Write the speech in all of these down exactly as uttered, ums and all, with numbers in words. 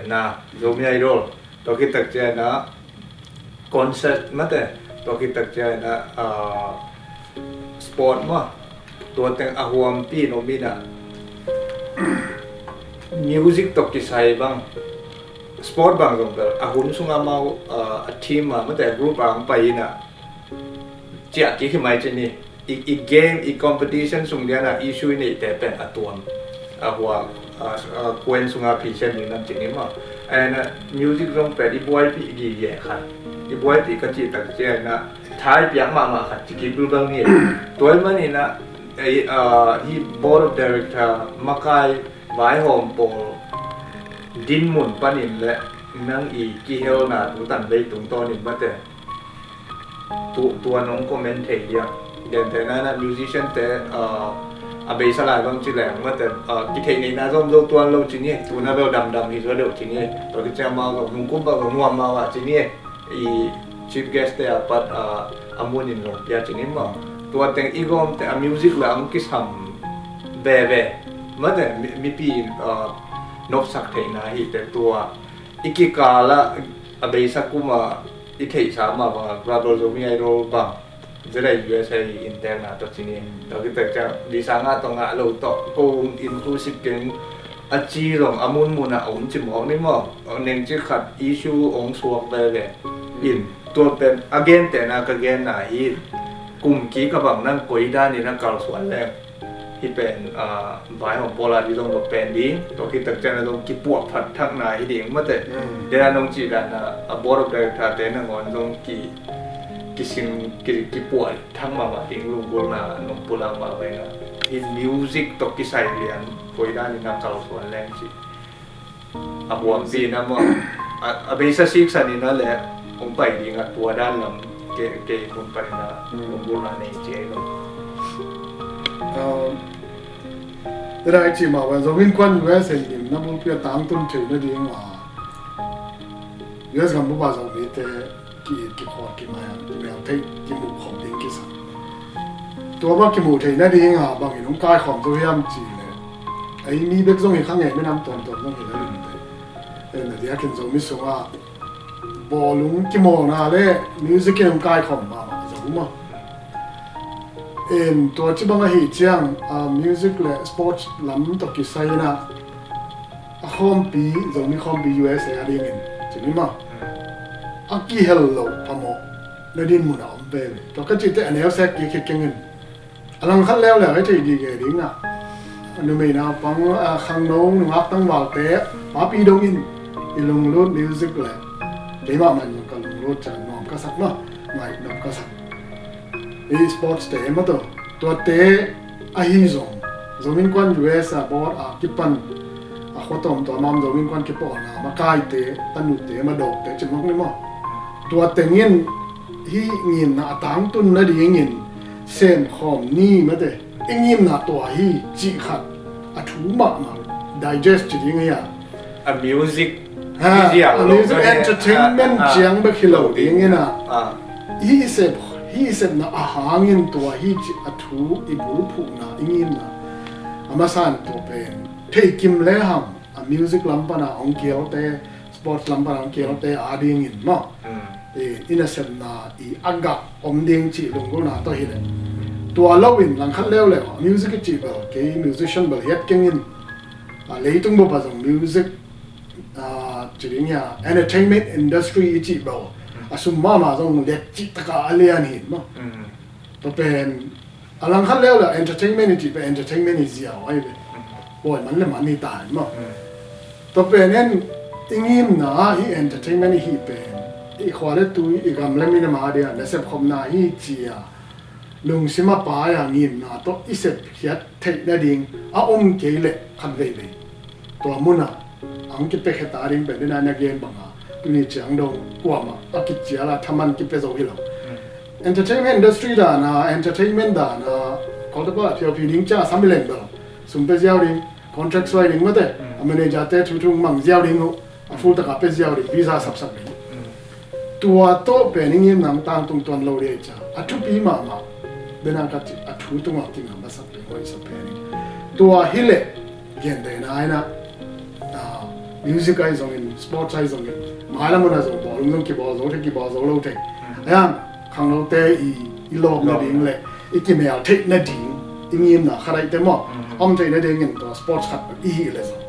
Na, Zomi Idol. Tua khit tak ciangin ah concert mate. Tua khit tak ciangin ah, ah, sport mah. Tua teng a huampi in om in ah music tawh kisai bang, sport bang zong bel a hun sungah amau, ah, a team ah mate, a group ah hong pai in ah ciah kik hi mai ci ni. I, i game, i competition sung lian ah issue i neihte pen a tuam, a hua, a, a kuen sungah phisian ding nam ci ni maw. And, ah, music zong pen i buaipih gige khat, i buaipih ka cih tak ciangin ah thai piak mahmah khat ci kik bulbang ni. Tua ahih manin ah, ei, ah, hih board of director makai vaihawm pawl dinmun panin le nang i kihelna tu tan bei tungtawnin mate, tu, tua nong comment thei diam. Gentehna in ah musician te, ah, a beisa lai bang ci leng mate, ah, kitheihneihna zong zo tuan lo ci ni. Tu na bel damdam hi zaw deuh ci ni. Tua khit ciang amau zong nungkum bang zong nuam mah ci ni. I chief guest te a pat, ah, a munin zong pia ci ni maw. Tua teng i gawmte a music la hong kisam veve mate, mi, mipi, ah, nopsak theihna hi te tua i kikal ah a beisa kum ah i theihsa mah bang ah Global Zomi Idol bang, Z I U S A in tekna tawh ci ni. Tua khit tak ciang visa ngah tawh ngah lo tawh ko inclusive keng a ci zong a munmun ah a om ci mawk ni maw. Neng ci khat issue hong suak veve in, tua pen a gentehna ka genna hi. Kum kik a bang nang koi danin a kalsuan leng, hih pen, ah, vaihawm pawl a ding zong va pen ding, tua khit tak ciang a zong kipuah phat thakna hi ding mate. Mm. Dena nong cih dan a, a board of director te nangawn zong ki, kisin, ki, kipuah thak mahmah ding lunggulhna nong pulak mah veng a. Hih music tawh kisai lian koi danin a kalsuan leng ci. A huampi na maw, a, a beisa siksan in a le hong pai ding a tua dan lam ke, ke hun panin a, mm, lunggulhna nei ci ei lo. Um, te dai ci mah ua, Zomi Innkuan U S A in na bulpi a tangtun theihna ding a, U S gambup a Zomite ki, kikhawm, kimai, kimel theih, kimuh khawm ding kisam. Tua bang kimuh theihna ding a bangin hong kaikhawm zo hiam cih leh, ei mi bek zong hi kha ngei, minam tuamtuam zong hi lel in teh. En, a diakin Zomi sungah bawlung kimawlna le music in hong kaikhawm mahmah zo maw. En, tua ci bang ahih ciang, ah, music le sports lam tawh kisai in ah, a khawmpi, Zomi khawmpi U S A a dingin ci ni maw, a kihel loh phamawh na dinmun a om veve. Tua ka cihte a neu sek kik hi keng in. A langkhat leuleu a i theih gige ding ah, numei naupang, ah, khangno nungak tangvalte papi dongin i lunglut music le keimah man ka lunglut ciang nuam ka sak maw, ngaih nuam ka sak. I sports te maw, tuate ahi zong, Zomi Innkuan U S A board a kipan, a khua tawmtawm a om Zomi Innkuan kipawlna makaite, tanute, madawkte ci mawk ni maw. Tua tengin hih ngimna a tangtun nadingin semkhawm ni mate, i ngimna tua hi cih khat a thu mahmah digest ci ding hi a. A music, ha, hi ziau a lo music ka ne, entertainment, ah, ah, ciang bek hi lo ding in a. Ah. Hih i sep, hih i sepna a hangin tua hi cih a thu i bulphuhna, i ngimna a masa in tua pen thei kim le hang, a music lam pan a hong kihelte, sports lam pan a hong kihelte a dingin maw. Mm. I, i nasepna i a gah om ding cih lunggulhna tawh hi leh. Tua lo in langkhat leuleu, music i cih bel, kei musician bel hi keng in, a, leitung bup a zong music, a, ci ding hi a, entertainment industry i cih bel, a sum mahmah zong liat cih tak a a lian hi maw. Mm. Tua pen a langkhat leuleu entertainment i cih pen entertainment i ziau ahi ve. Pawi man le man hi ta hi maw. Mm. Tua pen en i ngimna ah hih entertainment i hih pen i khua le tui, i gam le minam a ding a nasep khopna hi ci a, lungsim a pai a ngimna tawh i sepkhiat theih nading a om kei leh khat veivei tua mun ah a hong kipiakhia ta ding pen, dena na gen bang a, tuni ciang dong kuamah a kicial a thaman kipia zo hi lo. Mm. Entertainment industry dan a, entertainment dan a, kawltepa phiauphi ding ciang a sam i leng bel, sum pia ziau ding, contract suai ding mate, mm, a manager te thu thu mang ziau ding uh, a full tak a pia ziau ding, visa sapsak ding. Mm. Tua tawh pen i ngimna hong tangtung tuan lo ding ahih ciang a thupi mahmah, dena ka cih a thu tungah kingah masak ding hoih sa pen in. Tua hi leh gentehna in ah, ah, Music ahi zongin, sports ahi zongin, mailam hun ah zong bawlung zong kibawl zo thei, kibawl zo lo thei. Ahi hang khangnote i, i lawp nading le i kimel theih nading i ngimna khat ahih teh maw, om theih nadingin tua sports khat i hih leh zong,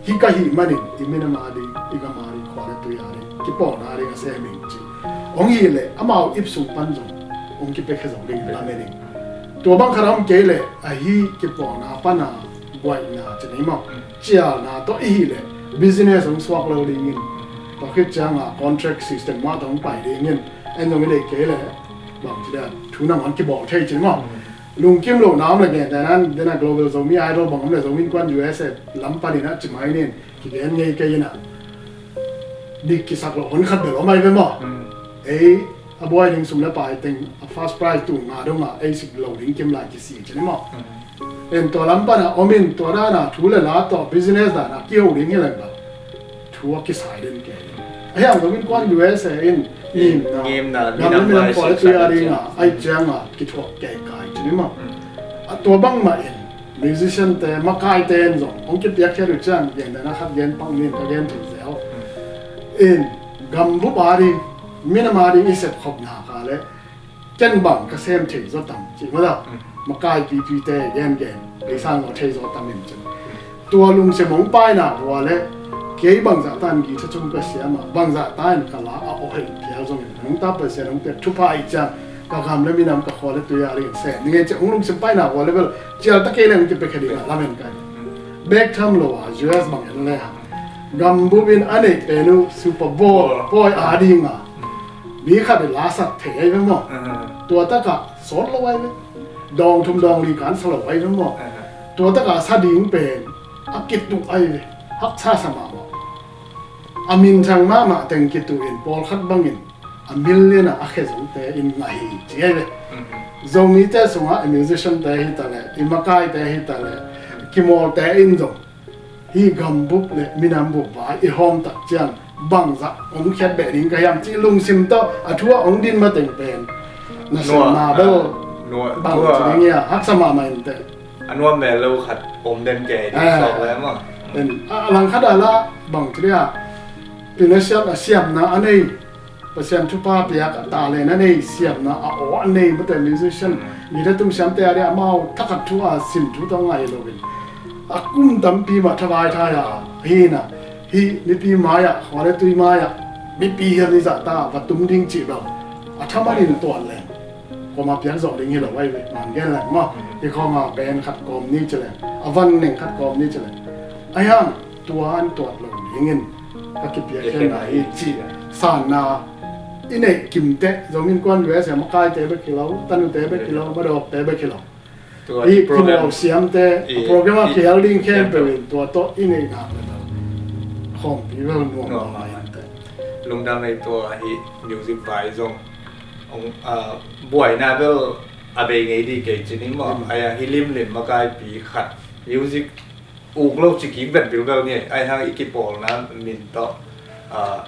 hih ka hih manin i minam a ding, i gam a ding, khua le tui a ding kipawlna a ding a sem ing ci. Hong hih leh amau ip sung pan zong hong kipiakhia zo ding lamen ing. Tua bang khat a om kei leh ahi kipawlna pan a buaina ci ni maw, cialna tawh i hih leh business hong suak lo dingin, tua khit ciangah contract system mah tawh hong pai dingin, en zong i deih kei leh bang ci dia thu nangawn kibawl thei ci ni maw. Lungkim lohna om leh gentehna, dena Global Zomi Idol bang om leh Zomi Innkuan U S A lam panin a ci mai nin, kigen ngei kei inah, dik kisak loh hon khat bel om ahi ve maw. Ei a buai ding sum le pai teng a first prize tu nga dongah ei sik lo ding kim lai kisi ci ni maw. En tua lam pana om in, tua dana thu le la tawh business dana kiho ding hi leng bang thu a kisai den kei. Ahi hang Zomi Innkuan U S A in ngimna, ngimna, gam le minam khua le tui a dinga ai cianga kithuak kei kai ci ni maw. A tua bangmah in musician te, makaite in zong hong kipiakkhiat uh ciang, gentehna khat gen pak nin, ka gen thei zel. In gambup a ding, minam a ding i sepkhopna ka le ken bang ka sem thei zaw tam cih mah lo. Makai pipite gengen ei sang lo thei zaw tam in cin. Tua lungsim hong paina vua le kei bangzah tan guitar chung ka siam a, bangzah tan ka la a, aw hei phial zongin nungta Pasian hong piak thupha ih ciang ka gam le minam, ka khua le tui a dingin sem ni ngei cih hong lungsim paina vua le bel cial ta kei le hong kipiakhia ding a lamen kai. Bek tham lo a U S bang en le hang gambup in a neih pen uh Super Bowl pawi a dinga mi khat i la sak thei ahi ve maw. Tua takah sawt lo ahi ve. Dawng thum dawng li kan sa lo ahi ve maw. Tua takah sa ding pen a kituh ahi ve. Haksa sa mahmah. A minthang mahmah teng kituh in pawlkhat bangin a million a a khia zongte in ngah hi ci ahi ve. Zomite sungah i musician te hi taleh, i makaite hi taleh, kimawlte in zong hih gambup le minambup vai i hawm tak ciang bangzah hong khiat beh ding ka hiam cih lungsim tawh a thu ah hong din mateng pen nasem na bel bang ci ding ia, haksa mahmah in teh. A nuam mel lo khat om den kei ding sawk le maw. A langkhat a la bang ci dia, pilasiat a siamna a nei, Pasian thupha piak a talent a nei, siamna a aw a nei mate musician, guitar tum siamte a dia amau thakhat thu a sim thu tawh ngai loin a kum tampi mah thavai thai a hina, hih mipi mai-ah, khua le tui mai-ah mipi hiam i zahta va tum ding cih lo a thaman in tuat leng. Koma piak zawh ding hi lo ahi ve, man gen leng maw. Hi khawma pen khat kawm ni ci leng, a van neng khat kawm ni ci leng. Ahi hang tua an tuat lo dingin ka kipiakkhiatna hi cih sanna i neih kimteh, Zomi Innkuan U S A makaite bek hi lo, tanute bek hi lo, madawkte bek hi lo. Hih program siamte, program a kihel ding khempeuh in tua tawh i neihna khawmpi vel nuam mahmah inteh. Lungdam ei tua hih music vai zong buaina vel a bei ngei dih kei ci ni maw. Ai a hi limlim makaipi khat music uk lo ci kik vet bilbel ni, ai hang i kipawlna min tawh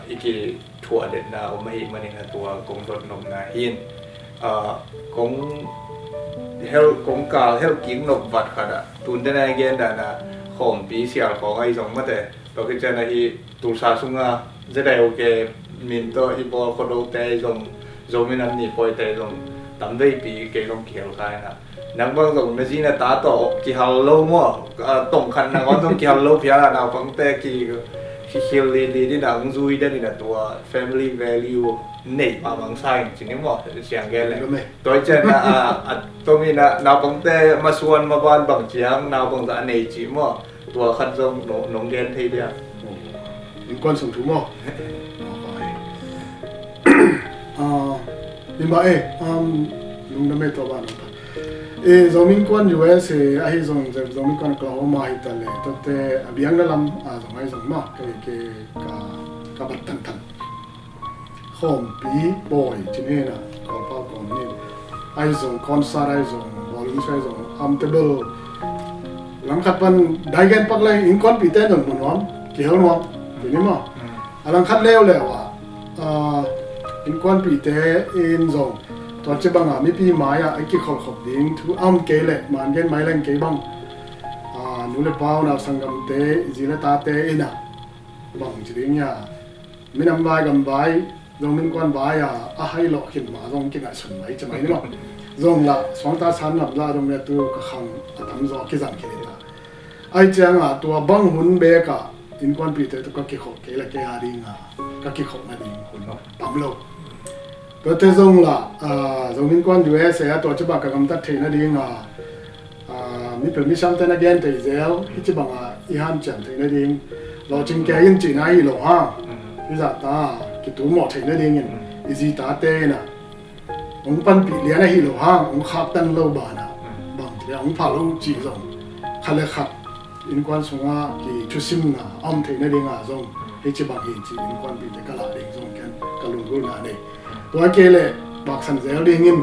i kithuah detna om ahih manin a tua kong dot nopna hin kong hel, kong kal hel kik nop vat khat ah tun dena i gen dana khawmpi sial khawng ahi zong mate, tua khit cian ahi Tulsa sunga Z I O K min tawh i bawl khawdote zong, Zomi Nam Ni pawite zong tam veipi kei zong kihel kha ina. Nang bang zong na zi na ta tawh kihal lo maw, tongkhat nangawn zong kihal lo phial a naupangte ki, kikhil lili dina hong zui den ina tua family value neih mahmah sa in ci ni maw, siang gen le. Tua i cian a, a tomi na naupangte masuan maban bang ciang naupang zah a nei ci maw. Tua khat zong nong gen thei dia. Innkuan sung thu maw? Ni mah e, lungdam e tua ban. E, Zomi Innkuan U S A ahi zong, Zomi Innkuan Oklahoma hi ta le, tuate a biakna lam a zong ahi zong maw, ka, ka, ka bat tantan. Khawmpi bawi ci ni na, Kawlpau kawm ni. Ai zong concert, ai zong bawlung, ai zong amtable. Langkhat pan dai gen pak le innkuanpihte zong mu nuam, kihel nuam ci ni maw. A langkhat leuleu ah innkuanpihte in zong tua ci banga mipi mai-ah i kikholhkhop ding thu a om kei leh man gen mai leng kei bang, nu le pau, nau sanggamte, i zi le tate in ah Bang ci ding hia, minam vai gam vai, zong min kuan vai a, a hai lawh khin ma zong kingaihsun mai ci mai ni maw. Zong lah suangta san ngam zah dong le tu ka khang a tam zaw kizang khin in la. Ai ciang a tua bang hun bek a innkuanpihte tu ka kikhop kei la kei a ding a, ka kikhop na ding hun tam lo. Tuate zong lah, ah, zong min kuan U S A a tua ci bang ka gamtat theih na ding a, ah, mi pil mi siamte na gen theih zel, hi ci bang a i hanciam theih na ding. Lawcing kei in cihna hi lo hang. Hi zah ta, kitu mawh theih na ding in, i zi tate in a, hong panpih lian a hi lo hang, hong khaktan lo ban a, bang ci le hong pha lo cih zong. Khat le khat, innkuan sungah kithusimna a om theih na ding a zong, hi ci bang hi ci innkuanpihte ka lah ding zong ken ka lunggulhna nei. Tua kei le, vaksan zel ding in,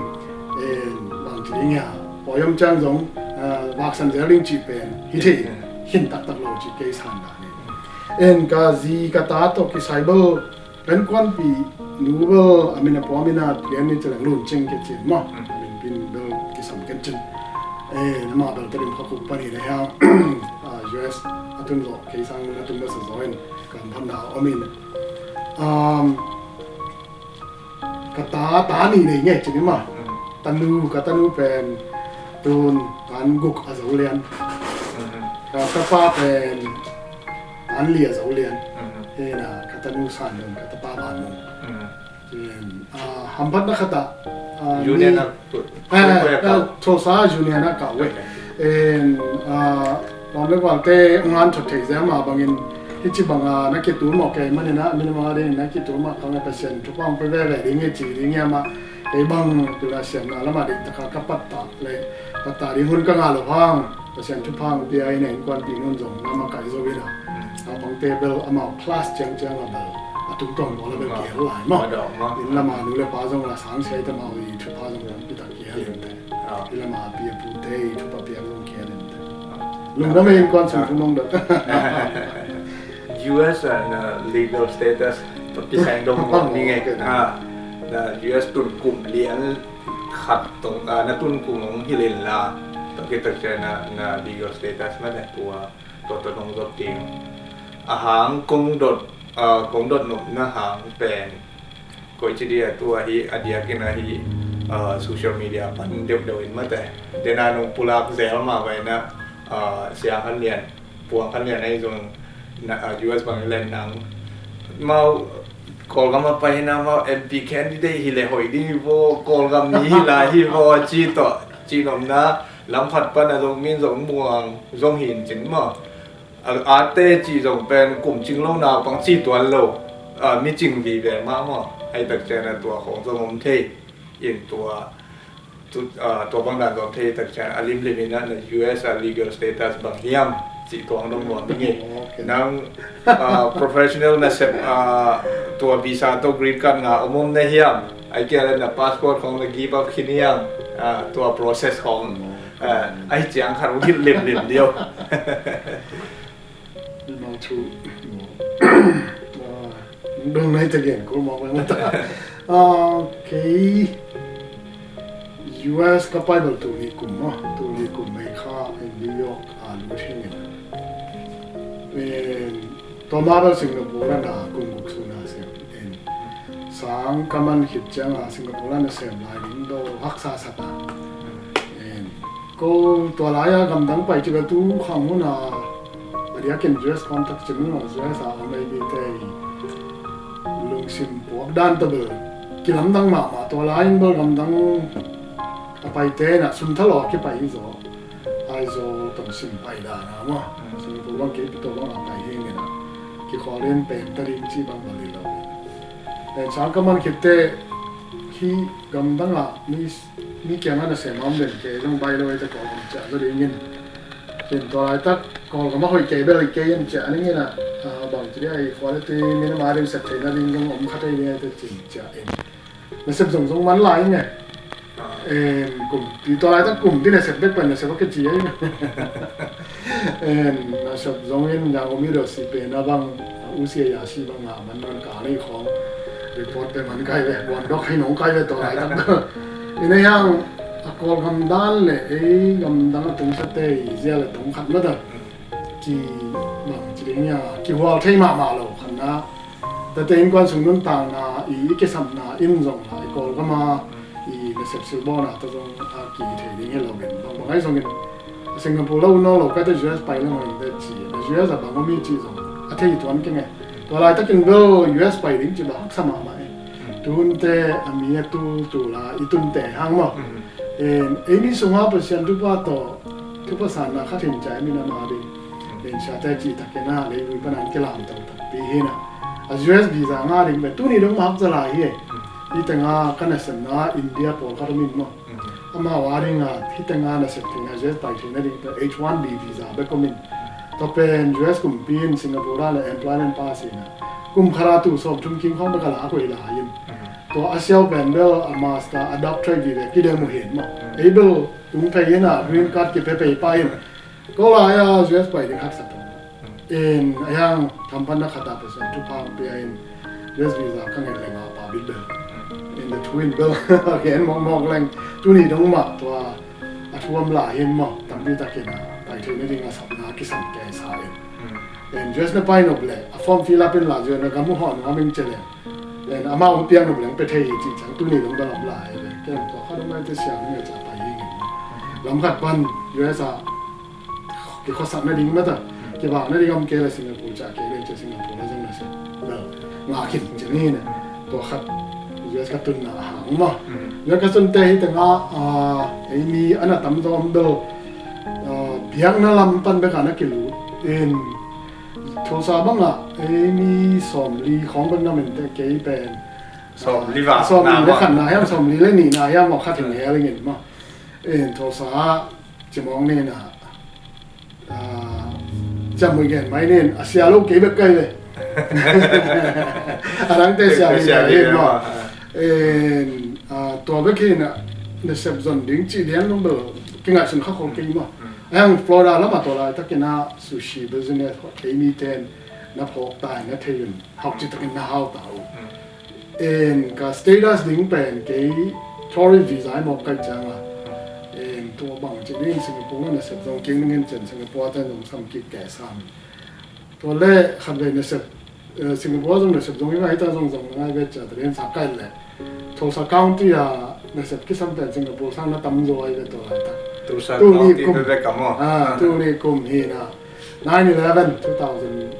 eh, bang ci ding hia, pawi om ciang zong, ah, vaksan zel ding cih pen, hi thei, hin taktak lo cih kei san dan in. En ka zi ka ta tawh kisai bel, innkuanpih nu bel, a min a pua min a pian ni ci leng Lun Cing ke cin maw. A min pin bel kisam ken cin. Eh, nama bel Tedim kha kuk pani na hia, ah, U S a tun zaw, kei sang a tun masa zaw in, ka hamphatna om in. Um, ka ta, ta nih nei ngei ci ni maw. Tanu, ka tanu pen tun tan guk a zo lian. Ka tapa pen tan li a zo lian. Hi na, ka tanu San Dong, ka tapa Van Mung. Ken, ah, hamphatna khat ah, ah, Union mi a tut. Ah, ah, Tulsa Union a kah uh e. En, ah, lawm le gualte hong hanthot thei zel mah bangin, hi ci bang a na kitu mawh kei manin a, minam a ding na kitu mah khang a Pasian thupha hong pia veve ding hi ci ding hiam a, kei bang tu la siamna lam a ding tak a ka pattah le, pattah ding hun ka ngah loh hang, Pasian thupha hong pia in a innkuanpih nu in zong na makaih zo in a. Naupangte bel amau class ciangciang a bel a tungtawn bawl a bel kihel lai maw. Inn lam a nu le pa zong la sang sia i ta mau i thupha zong lampi tak kihel in te. Inn lam a pi a pute i thupha piak zong kihel in te. Lungdam e innkuan sung thu nong dot. U S a na legal status tawh kisai dong mawk ni ngei. Ah, na U S tun kum lian khat tong, ah, na tun kum hong hilh in la, tawh kitak ciang na, na legal status mah na tua, tua tawh nong zop ding. A hang kong dot, ah, kong dot nopna hang pen, koi ci dia tua hi, a diakin ahi, ah, social media pan deuhdeuh in mate. Dena nong pulak zel mah vai na, ah, siang han lian, puang khan lian ahi zong na, ah, U S bang hi leh nang mau Kawlgam a pai hi na mau M P candidate hi leh hoih ding hi vaw, Kawlgam mi hi lai hi vaw, ci tawh, ci nopna lam khat pan a zong min zong muang zong hi in cin maw. A, ate ci zong pen kum cing lo naupang ci tuan lo, ah, mi cing vive mah maw. Ai tak ciang a tua khong zong om thei in tua Tu, ah, tua bang dan zong thei tak ciang a limlim in a na U S a legal status bang hiam cih tuang dong nuam ding hi. Nang, ah, professional nasep, ah, tua visa tawh green card ngah om om na hiam? Ai kia le na passport khong na give up khin hiam? Ah, tua process khong, ah, ai ciang khat hong hilh limlim dih o. Mimal thu. Ah, dong nai ta gen ko mawk bang ta. Ah, kei U S ka pai bel tul nih kum maw, tul nih kum mai kha in New York a lut hi ngin. Tua ma bel Singapore a na kum guk sung na sem in. Sang ka man khit ciang a Singapore a na sem lai ding do haksa sa ta. In. Ko tua lai a gamdang pai ci bel tu khang hun a, a diakin U S contact ci mung a U S a om ei bi te i lungsim puak dan tawh bel kilamdang mahmah, tua lai in bel gamdang a paite na sum thalawh a kipai hi zaw. Aizawl tawh sim pai dan a maw. Singapore bang kei pi tawh bang a pai hi ngin a, kikhawl in pen ta ding ci bang bel hi lo. Pen sang ka man khit teh hih gamdang ah mi, mi kiangah nasem a om den kei zong bai lo ei ta Kawlgam ciah zaw ding in. Ken tua laitak Kawlgam a hoih kei bel kei in ciah ning in a, ah, bang ci dih a i quality minam a ding sep theihna ding zong om kha thei ding ei ta cin ciah in. Nasep zong zong man lai in e. Em, kum, tua laitak kum ti nasep bek pen nasep a kici ei. Em, nasep zong in yang om i do si pen a bang, u sia ya si bang a man man ka nei khong. Report pen man kai ve, buan dok hai nong kai ve tua laitak. Ina yang a Kawlgam dan le ei gamdang a tungsa te i zia le tong khat mah ta. Ci Ci ding a kihual thei mahmah lo khatna. Tate innkuan sung nuntakna i, i kisapna in zong la i Kawlgam a i nasep silbawna tawh zong a ki thei ding hi lo in, bangbang ahi zongin a Singapore lo, no lo, ka te U S pai leng hoih in te ci, a U S a bang om hi cih zong a thei tuan keng e. Tua laitakin bel U S pai ding cih bang haksa mahmah e. Tunte a mi a tultul a i tunte hang maw. Eimi sunga Pasian thupha tawh thupha sanna khat hin cai min a ma ding. Len siate cih takin a leivui pan a kilam tangtak pi hi na. A U S visa nga ding pen tuni dong mah haksa lai hi e. Hi tenga ka nasepna India pawlkhat om in maw. Amau a ding a hi tenga nasep theihna, U S pai theihna ding pen H one B visa bek om in. Tua pen U S kumpi in Singapore a le employment pass hi na. Kum khat a tul sawm thum kim khawng bek a la a koih lai in. Tua a siau pen bel a master a doctorate vive kidem uh hi in maw. Ei bel tung phei in a green card kipia phei pa in. Ko lai a U S pai ding haksa pen. In a hiang thamphatna khat a Pasian thupha pia in U S visa ka ngen leng a pa bilbel. In the twin bel a gen mawkmawk leng tuni dong mah tua a thu om lai hi in maw, tampi takin a pai theihna ding a sapna a kisam kei sa in. In U S na pai nop leh a form fill up in la U S na gam uh hawh nuam in ci leng. In amau piang nop leng pia thei hi cih ciang tuni dong bel om lai hi ve. Ken tua khat om lai te siam in a ca pai hi ngei. Lam khat pan U S a kikhuasak nading mata, kibak nading om kei le Singapore ca kei le cia Singapore le zong na sia bel nga khin ci ni na. Tua khat U S ka tunna a hang maw. U S ka tunte hi tenga, ah, eimi a na tamzaw om bel, ah, biakna lam pan bek a na kilut in Tulsa bangah eimi sawmli khawng bek na mente kei pen. Sawmli va sawmli na le maw. Khatna hiam sawmli le nihna hiam maw khat hin hel ingin maw. In Tulsa ah cimawng ni na. Ah, ciamui gen mai nin a sia lo kei bek kai ve. A dangte sia mi sia mi gen maw. En, ah, tua bek hi na nasep zon ding ci lian long bel kingai sun kha khol kei maw. Ayang Florida lama tua lai takin a sushi business hot kei mi ten na phawk tai na thei un hau ci takin na hau ta u. En ka status ding pen kei tourist visa i mawk kai cianga. En tua bang ci ding Singapore na sep zong king ding in cen Singapore ten zong sam kik kei sam. Tua le khat vei na sep, eh, Singapore zong na sep zong i ngai ta zong zong ngai ve cia ta den sa kai le. Tulsa County a na sep kisam pen Singapore sang na tam zo ai ve tua lai ta. Tulsa County kum. Ve ve ka maw. Ah, tuni kum hi na. Nine eleven, two thousand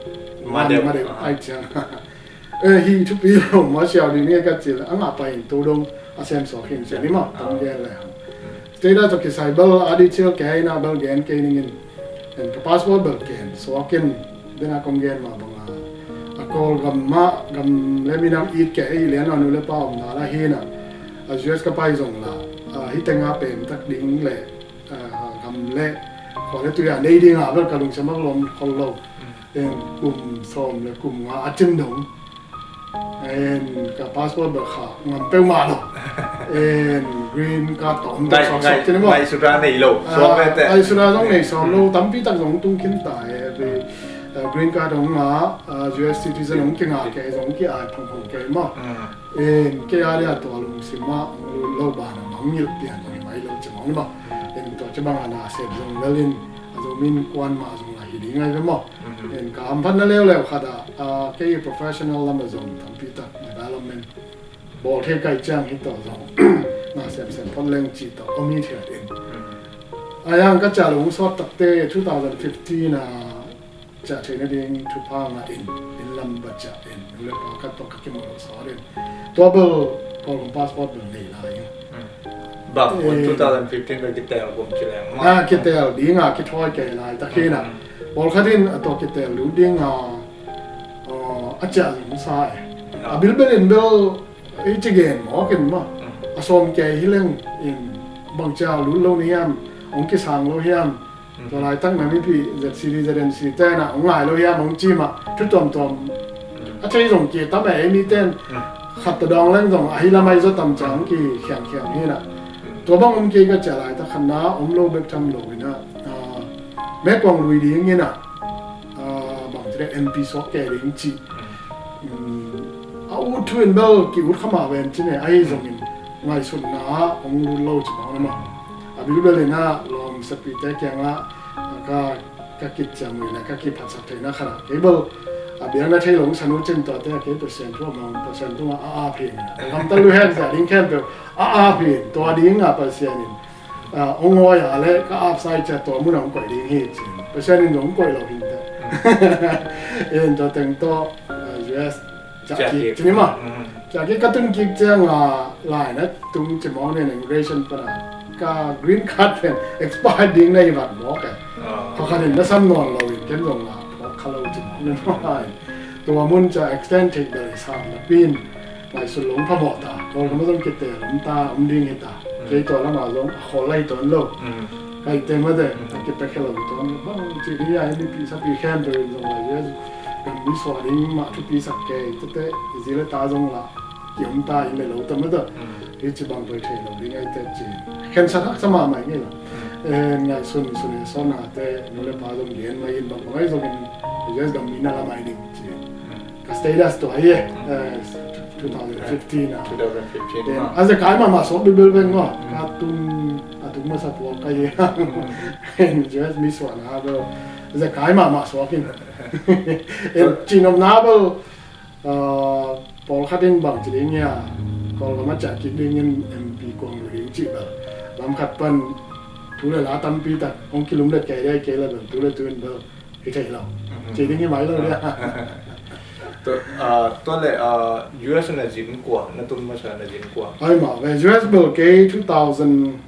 one ma deuh ai ciang. Eh, hi thupi lo maw siau ding ni ka cil a ngah pai in tu dong a sem suak hin cia ni maw tam gen le. Status tawh kisai bel a detail kei na bel gen kei ningin. En ka passport bel ken suak in dena kong gen mah banga. A Kawlgam mah gam le minam it kei ei lian a nu le pa omna la hi na. A U S ka pai zong la. A hi tenga pem tak ding le, ah, gam le khua le tui a nei ding a bel ka lungsim a lom khol lo. En kum sawm le kum nga a cin dong. En ka passport bel kha ngam peuhmah lo. En green card tawh om dong sawm sawm cin maw. Ngai suda nei lo. Ah, suak le te. Ngai suda zong nei sawm lo. Tampi tak zong tung khin ta e. Ve, ah, green card ong nga, ah, U S citizen ong kinga kei zong ki ai phongphong kei maw. En kei a dia tua lungsim a lo ban a mangngilh pian ong hi mai lo ci mawng maw. En tua ci bang a na sep zong lel in a zo min kuan mah zong a hi ding ai ve maw. En ka hamphatna leuleu khat ah, ah, kei professional lam a zong tampi tak development bawl thei kai ciang hi tawh zong na semsem phot leng cih tawh om hi thiat in. A yang ka cia lung sawt takte two thousand fifteen a cia thei nading thupha ngah in, inn lam va cia in, nu le pa khat tawh ka kimu lo sawt in. Tua bel Kawlgam passport bel nei lai in. Bang, eh, two thousand fifteen bel kitel kum kileng maw. Ah, kitel ding a kithawi kei lai ta khin a. Pawlkhat in a tua kitel lut ding a, ah, a ciah zong sa e. A bilbel in bel ei ci gen mawk in maw. A sawm kei hi leng in bang ciah lut lo ni hiam, hong kisang lo hiam. Tua laitak na mipi Z C D, Z N C te na hong ngai lo hiam hong ci mah thu tuamtuam. A thei zong ki tam e, ei mi ten khat ta dawng leng zong ahi lam ahi zaw tam ciang ki khiangkhiang hi na. Tua bang om kei ka cia laitak khat na om lo bek tham lo hi na. Ah, Mekuang lui ding hi na. Ah, bang ci le M P suak kei ding ci. A ut thu in bel ki ut kha mah ven ci ne, ahi zongin ngaihsutna ah hong lut lo ci bang na mah. A bilbel in a lawm sepite kiangah ka ka kiciam uh in a, ka kiphatsak theihna khat ah kei bel a biakna thei lo hong sa nuam cin, tuate a kei Pasian thu a mang, Pasian thu a a ap hi in a, ka gamtat lua hen, zia ding khempeuh a a ap hi in, tua ding a Pasian in a, hong awi a le ka apsa i cia tua mun a hong koih ding hi cin. Pasian in hong koih lo hi in teh. In tua teng tawh, a, U S ciah kik cin hi mah. Ciah kik ka tun kik ciang a, lai na tung ci mawk ni, immigration pan a ka green card pen expire ding na hi vat mawk e. Kha khat in na sam nawn lo in ken zong la phawk kha lo ci mawk ni mawk. Tua mun cia extend theih bel i sam na pin. Ngaihsun lo hong phamawh ta, Kawlgam a zong kiteel om ta, om ding hi ta. Kei tua lamah zong a khawl lai tuan lo. Kaite mate, a kipekhia lo tuan lo. Bang ci ding a, hih mipi sapi khempeuh in zong lai U S gam mi suah ding mah thupi sak kei, tete, i zi le ta zong la kiom ta in le lo ta mate. Hih ci bang pai thei lo ding ai te ci. Khensat haksa mahmah i ngei lo. Ngaihsun sun e sawn a te, nu le pa zong lian mai in bang bang ai zong in U S gam mi na la mai ding ci. Ka status tua hi e, two thousand fifteen a. Two thousand fifteen a. A zekai mahmah suak bilbil veng maw. Ka tung, a tung masa puak ka hi. U S mi suahna bel a zekai mahmah suak in. Cinopna bel, a, pawlkhat in bang ci ding hia, Kawlgam a ciah kik dingin M P kuang lo ding cih bel, lam khat pan thu le la tampi tak hong kilum le kei dei kei le bel tu le tu in bel hi thei lo. Ci ding hi mai lo dia. Tua le, a, U S na zin kua, na tun masa na zin kua? Ai mah ve, U S bel kei two thousand,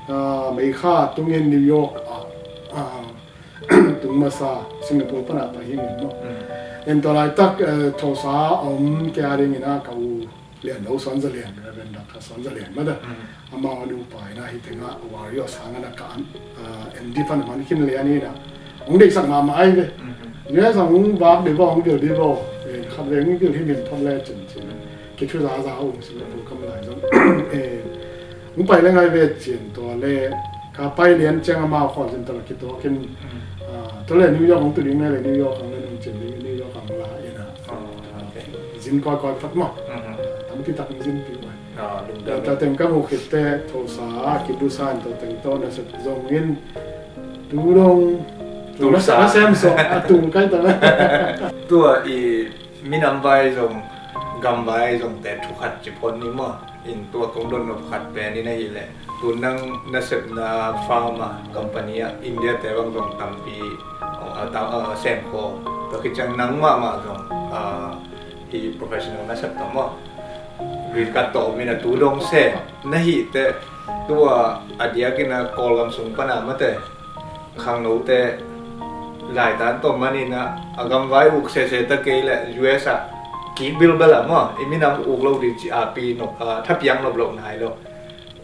a, May kha tungin New York a, a, tung masa Singapore pana pai hi min maw. En tua laitak, eh, Tulsa a om kei a dingin a ka u Lian Lo Suan Za Lian, Reverend Doctor Suan Za Lian mada. Amau a nupa ina hi tenga Warrior sangana ka an, ah, M D fan man khin lian ina. Hong deisak mahmah ai ve. Nia sang hong vak dei vo, hong gil dei vo. Eh, khat ve hong gil hi min thon le cin cin. Ki thu za za hong Singapore kam lai zong. Eh, hong pai le ngai ve cin tua le ka pai lian ciang amau khawng zin tala kituakin, ah, tua le New York hong tu ding na le New York hong le nong cin ding New York hong la ina. Zin koi koi phat maw. Tampi tak zin pi mai. Tua teng ka mu khit te Tulsa a kibusan tua teng tawh na sep zongin tu dong tu na sep na sem so a tung kai ta. Tua i minam vai zong, gam vai zong te thu khat ci phot ni maw. In tua kong don nop khat pen in ahih leh tu nang na sepna farm a company ah India te bang zong tampi, a, sem kho. Tua khit ciang nang mahmah zong, a, hi professional na sep ta maw. Green card tawh om in a tu dong se na hih te tua a diakin a Kawlgam sung pana mate khangnote laitan tawh manin a, a gamvai uk sese ta kei le U S a kik bilbel a maw, i minam uk lo ding ci a pi nop, a, thapiang nop lo nai lo.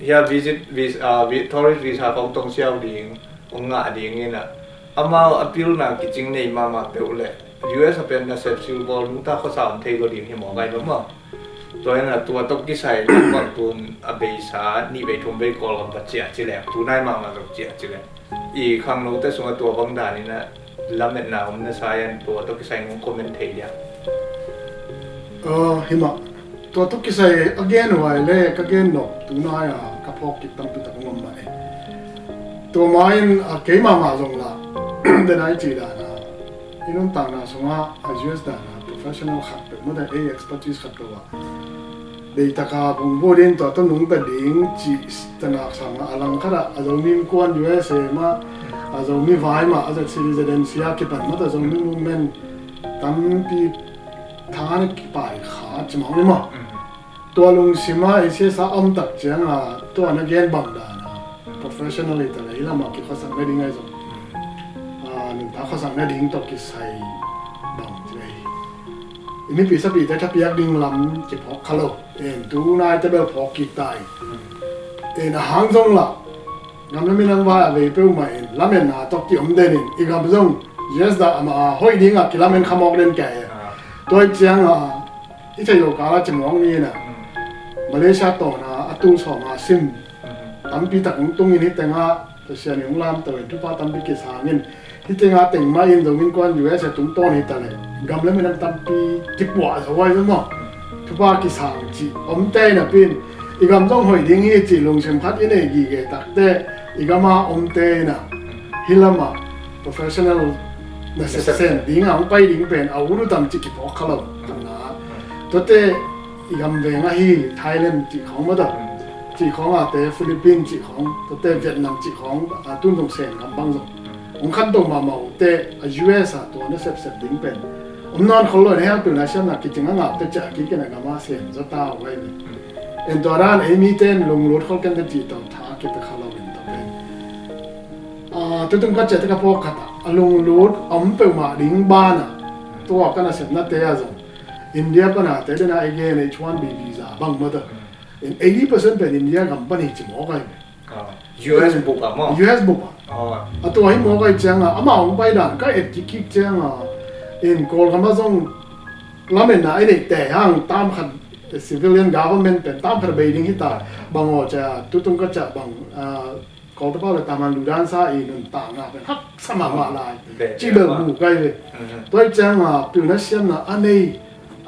Hia visit, vis-, a, vi-, tourist visa kong tong siau ding, ong ngah ding in a, amau a pilna kicing nei mahmah peuh le U S a pen nasep silbawl nungta khuasa om thei lo ding hi maw ngai lo maw. Tua in a tua tawh kisai nang bang tun a beisa nih vei thum vei Kawlgam va ciah ci leng, tunai mahmah zong ciah ci leng. I khangnote sungah tua bang dan in a lametna om na sa in tua tawh kisai nong comment thei dia. Aw, hi mah. Tua tawh kisai a gen huai le ka gen nop tunai a ka phawk kik tampi tak om mah e. Tua ma in a kei mahmah zong la, den ai ci dan a. I nuntakna sungah a U S dan a professional khat peuh mawh dan ei expertise khat peuh ah. Deitaka bungbu din tua tawh nungta ding cih tanak sangah a langkhat ah a Zomi innkuan U S A mah, a Zomi vai mah, a zat citizenship a kipan mah tua Zomi movement tampi tha na kipai kha ci mawk ni maw. Tua lungsim a A C S a om tak ciang a tua na gen bang dan a professional hi ta le hi lamah kikhuasak na ding ahi zong. A, nuntak khuasak na ding tawh kisai bang ci le hi. I mipi sapite thapiak ding lam kiphawk kha lo. En tu nai te bel phawk kik ta hi. En a hang zong lah gam le minam vai a vei peuhmah in lametna tawh kiom den in i gam zong U S dah amah a hoih dingah kilamen kha mawk den kei. Tua hi ciang a i theih lo kala ci mawk ni in a Malaysia tawna a tul sawma sim tampi tak hong tungin hi tengah Pasian in hong lamto in thupha tampi kisangin hi tengah teng mah in zong innkuan U S a tungtawn hi ta le gam le minam tampi kipuah zo ai maw. Thupha kisang cih omte in a pin i gam zong hoih ding hi cih lungsim khat i nei gige takte i gama omte in a hi lamah professional nasep sem ding a hong pai ding pen a ut uh tam cih kiphawk kha lo. Tuate i gam veng ahi Thailand cih khawng maw ta, cih khawng a te, Philippines cih khawng, tuate Vietnam cih khawng a, tun zong sem gam bang zong hong khanto mahmah uh teh a U S a tua nasep sem ding pen om nawn khol lo. Hih hang pilna siamna kicing a ngah uh teh ciah a kikin a gam a sem zaw ta uh ahi ve. En tua dan ei mite in lunglut khol ken teh cih tawh tha a kipia kha lo in tua pen. Ah, tutung ka ciah teh ka phawk khat ah a lunglut a om peuhmah ding banah tua ka nasepnate ah zong India pana te dena i gen H one B visa bang maw ta, in eighty percent pen India gam pan hi ci mawk ahi ve. Ah, U S bup ah maw? U S bup ah. Ah. A tua hi mawk ahi cianga amau hong pai dan ka et kikkik cianga in Kawlgam ah zong lametna i neih teh hang tam khat civilian government pen tam khat a bei ding hi ta. Bang aw cia tutung ka ciah bang, ah, Kawltapau le taman ludansa i nuntakna pen haksa mahmah lai. Beh, ci bel mu kai ve. Tua hi cianga pilna siamna a nei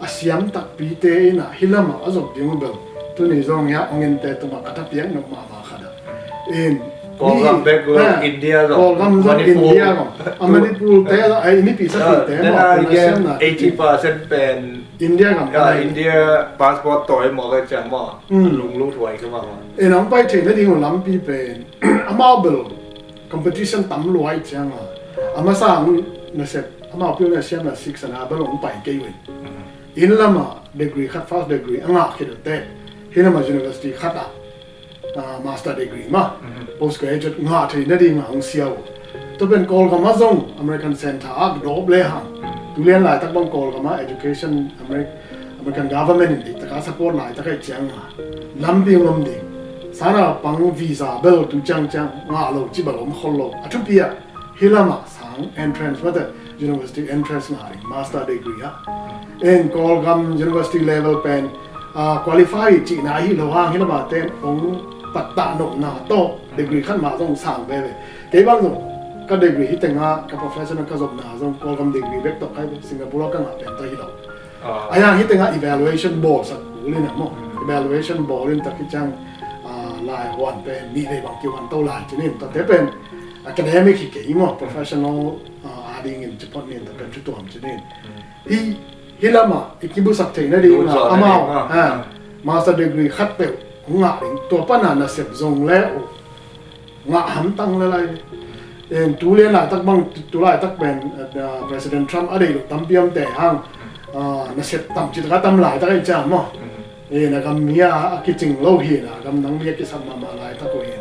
a siam takpite in ah hih lamah a zop ding uh bel tuni zong hiah hong ente tungah ka thapiak nop mahmah khat ah. In Kawlgam bek lo, India zong, Kawlgam zong, Manipur. India zong a Manipur te zong, ai, mipi sakhi te maw, pilna siamna eighty percent pen India gam, India passport tawh hi mawk ahi ciang maw, lunglut huai kha mahmah. In hong pai theih nading uh lampi pen amau bel competition tam lua ahi cianga a masa hong nasep amau pilna siamna six ana bel hong pai kei uh in. Inn lamah degree khat, first degree a ngah khit uh teh hih lamah university khat ah, ah, master degree mah, postgraduate ngah thei nading ah hong sia uh. Tua pen Kawlgam ah zong American Center ah dawp le hang tulian laitak bang Kawlgam ah education American government in deihtaka support laitak ahi cianga lampi hong om ding. Sana pang visa bel tu ciangciang ngah lo ci bel om khol lo. A thupi ah hih lamah sang entrance maw ta, university entrance ngah ding master degree ah. In Kawlgam university level pen, ah, qualify cihna ahi lo hang hih lamah ten hong pattah nopna tawh degree khat mah zong sang veve. Kei bang zong ka degree hih tengah ka professional ka zopna zong Kawlgam degree bek tawh kai ve, Singapore ah ka ngah pen tawh hi lo. Ah. Ahi hang hih tengah evaluation bawlsak kul in ah maw. Evaluation bawl in tak hih ciang, ah, lai huan pen nih vei bang kihuan to lai cinin tate pen academic hi kei maw, professional, ah, adingin ci phot nin tate pen thu tuam cinin. Hih, hih lamah i kibusak theih nading ah amau, ah, master degree khat peuh hong ngah ding tua pana nasep zong le uh ngah hamtang le lai. En, tu lian laitak bang, tu, tu laitak pen, eh, President Trump a deih loh tampi om teh hang, ah, nasep tam citaka tam laitak ahi ciang maw. En, a gam mi a, a kicing lo hi na, a gam dang mi a kisap mahmah laitak uh hi.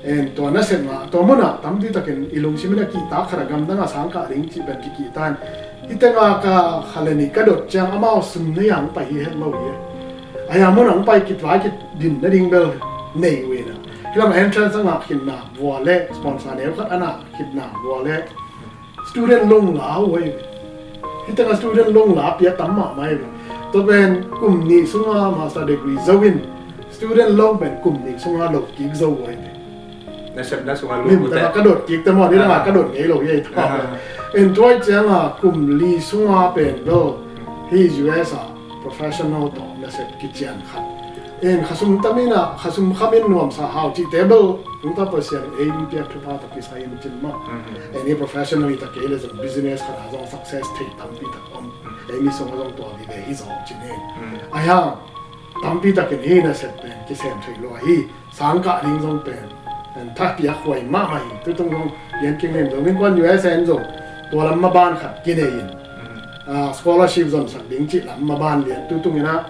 En, tua nasep mah, tua munah tampi takin i lungsim in a kihtak khat a gam dang a sang kah ding cih pen kikihtan. Hih tengah ka kha le nih ka dot ciang amau sum nei a hong pai hi het lo hi. Ahi a mun a hong pai kit vai kit din nading bel nei uh hi na. Hih lam entrance a ngah khitna vua le sponsor neu khat a ngah khitna vua le student loan la uh hi. Hih tengah student loan la pia tam mahmah hi. Tua pen kum nih sunga master degree zo in student loan pen kum nih sunga lo kik zo uh hi. Nasepna sungah lut ute. Ka dot kik te maw, ni dang ka dot ngei lo hi ei ta. En tua ciang a kum li sunga pen lo hi U S a professional tawh nasep kician khat. En khasum tamin a, khasum khamin nuamsa hau cih te bel, tung ta Pasian ei mi piak thupha ta kisai in cin maw. En i professional i ta kei le zong business khat a zong success thei tampi tak om. Ei mi sung a zong tua vive hi zong cin in. Ahi hang tampi takin hi nasep pen kisem thei lo hi. Sang kah ding zong pen, en, thapiak huai mahmah hi. Tutung zong pian keng nen zong innkuan U S A in zong tua lam maban khat kinei in, ah, scholarship zonsak ding cih lam maban lian tutung in ah,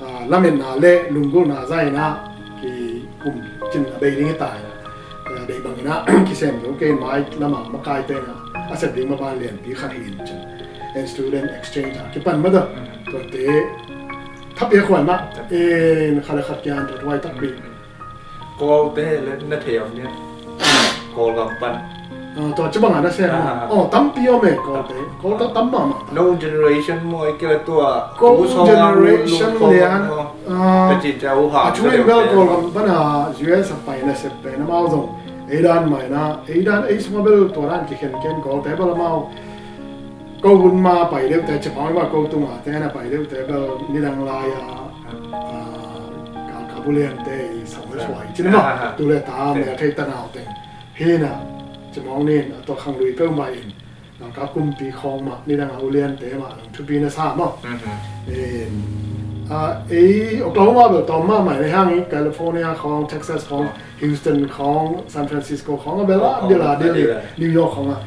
ah, lametna le lunggulhna zah in ah kikum cin a bei ding hi ta in ah, ah, deih bang in ah kisem zo kei in mai lamah makaite in ah a sep ding maban lianpi khat hi in cin. En student exchange ah kipan mah ta. Tuate thapiak huai mah. En khat le khat kian tuat huai takpi. Kawlte le na thei om nia. Kawlgam pan. Ah, tua ci bangah na sem. Ah. Oh, tampi om e Kawlte. Kawlte tam mahmah. No generation maw i kila tua. Ko generation lian. Ah, ka ci cia uh ha. A thu in bel Kawlgam pan a U S a pai na sep pen amau zong. Ei dan mai na, ei dan ei suma bel tua dan kikhen ken Kawlte bel amau. Ko hun ma pai deuh te, cia pang ma ko tung a te na pai deuh te bel nidang lai a, ah, ka, ka bulian te i sang le suai cin ma. Tu le ta me a thei ta nau teng. Hi na, Mawng nin a tua khanglui peuhmah in, Lalka kumpi khawng mah, nidang a uliante mah lang thupi na sa maw. In, a, ei Oklahoma bel tawm mahmah in, ei hang i California khawng, Texas khawng, Houston khawng, San Francisco khawng a bel a dil a dil, New York khawng a.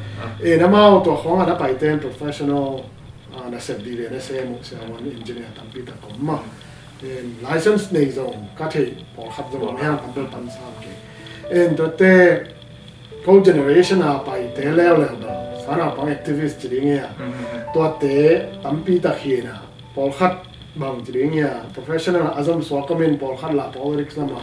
In, amau tua khawng a na paite in professional, a, nasep dih ve nasem uh, siavuan engineer tampi tak om maw. In, license nei zong ka theih pawlkhat zong om, hang tam bel tam sam kei. In, tuate ko generation a paite leuleu bel, sanaupang activist ci ding hi a, tuate tampi tak hi na, pawlkhat bang ci ding hi a, professional a zom suak om in, pawlkhat lah politics lam a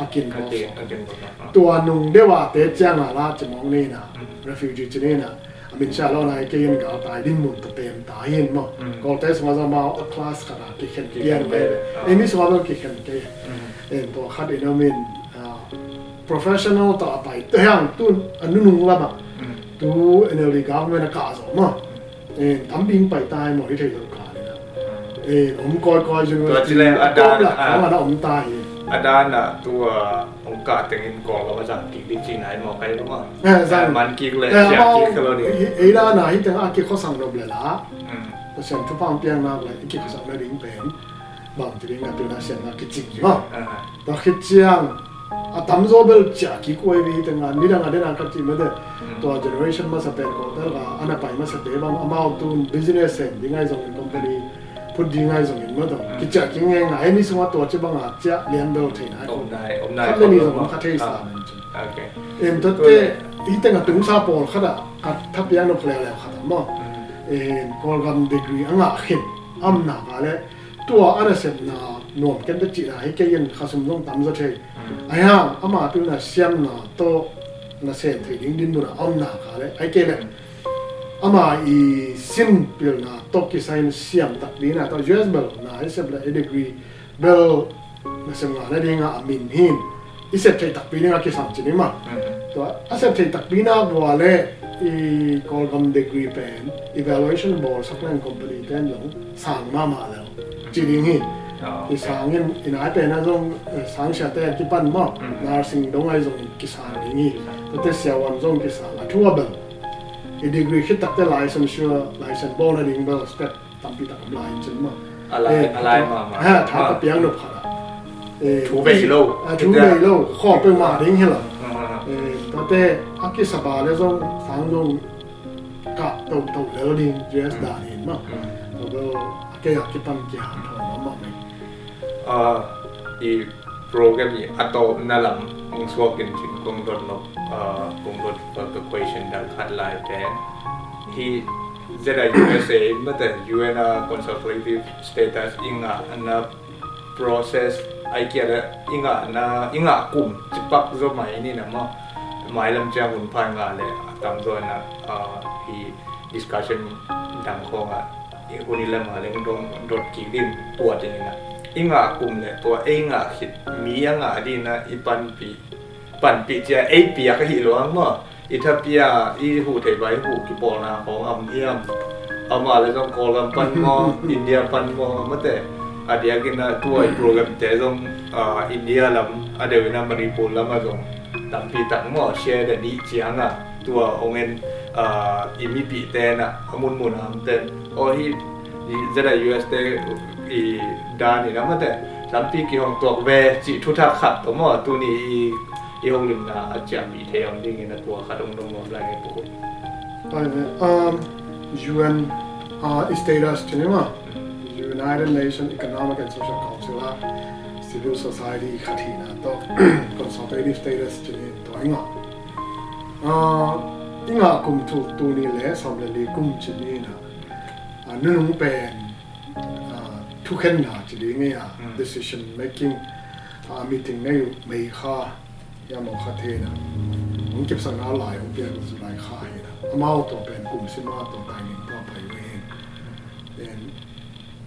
a kin pawlkhat. Tua nung deuh a te ciang a lah ci mawng ni na, refugee ci ni na, a min sia lo na, kei in galtai dinmun tawh pem ta hi in maw. Kawlte sungah zong amau a class khat a kikhen pian ve. Ei mi sungah zong kikhen kei. In, tua khat in om in, a, professional tawh a paite hang tu a nunung lam a, tu N L D government a kah zaw maw. In, tam ding pai ta hi maw, hi thei lo ka le na. In, om kawikawi university a dan, a, khawng a na om ta hi. A dan a tu a hong kah tengin Kawlgam a zang kik ding ci nai maw, kai lo maw. Eh, zang. Eh, man kik le, eh, ziak amau kik ka lo ding. Ei dan a hi teng a kikhuasang nop le la. Pasian thupha piang nak le i kikhuasang na ding pen bang ci ding a, pilna siang a kicing hi maw. Tua khit ciang a tamzaw bel ciah kik uh hi ve, teng a nidang a den a ka cih mah teh. Tua generation masa pen ko tel ka, a na pai masa te bang amau tu business sem ding ahi zongin, company phut ding ahi zongin maw, tua kiciah kik ngeingai, ei mi sungah tua ci bang a ciah lian bel thei nai ko. Om nai, om nai. Khat le ni zong om kha thei sa nen cin. In, tuate hi teng a tungsa pawlkhat a ka thapiak nop leuleu khat a maw. In, Kawlgam degree a ngah khit a om nak a le, tua a nasepna nuam ken bek cihna hi kei in, khasum zong tam zaw thei. Ahi hang ama pilna siamna tawh nasem thei ding dinmun a om nak a le, ahi kei le ama i sin pilna tawh kisai in siam takpi na tawh, U S bel na i sep le i degree bel nasem ngah nading a a min hi in, i sep theih takpi ding a kisam ci ni maw. Tua a sep theih takpi nak uh a le i Kawlgam degree pen evaluation bawlsak leng company ten zong sang mahmah lel ci ding hi. I sang in, i nai pen a zong, eh, sang siate a kipan maw, nursing dong ahi zong kisang ding hi. Tuate siavuan zong kisang, a thu a bel i degree khit takte license, sure, license bawl nading bel step tampi tak om lai cin maw. A lai, eh, a lai mahmah. Ha, tha ka piang nop khat a. Eh, thu vei lo. A, thu vei lo. Khawh peuhmah ding hi lo. Eh, tuate a kisap a le zong sang zong kah toto lel ding, U S dan hi maw. Tua bel a kei a kipan kihanthawn mahmah mai. Ah, i program i a tawpna lam hong suak in cin kong dot nop, ah, kong dot ka question dang khat lai pen. Hi Z I U S A, mate U N a consultative status i ngahna process, ai kia le i ngahna, i ngah kum cipak zaw mai ni na maw. Mailam ciang hun pha i ngah le a tamzaw in a, ah, hi discussion dang khawng ah i hun i lam a leng dong dot kik ding tua ding in a, i ngah kum le tua ei ngah khit mi a ngah ding in a i panpih, panpih cia ei piak ahi luang maw. I thapi a i huh thei bai huh kipawlna khawng a om hiam? Amah le zong Kawlgam pan maw, India pan maw, mate. A diakin a tua i program te zong, ah, India lam a deuh in a Manipur lam a zong tampi tak maw, share the need ciang a tua hong en, ah, i mipih ten a, a munmun a om ten. Aw hi, i Z I U S te i dan in a mate, tampi kihong tuak ve cih thuthak khat tawh maw, tuni i, i hong limna a ciahpih thei om ding in a tua khat hong dong nuam lai nge pu. Pai ve, um, U N, uh, status ci ni maw, United Nations Economic and Social Council a civil society khat hihna tawh consultative status ci ni tua i ngah. Ah, i ngah kum tu, tuni le sawm le li kum ci ni na. Ah, nunung pen, ah, thukhenna ci ding hi a, decision making, ah, meeting nei uh May kha, hiam aw kha thei na. Hong kipsakna lai hong piak uh July kha hi na. Amau tua pen kum sim a tua timing tua pai uh hi. Then,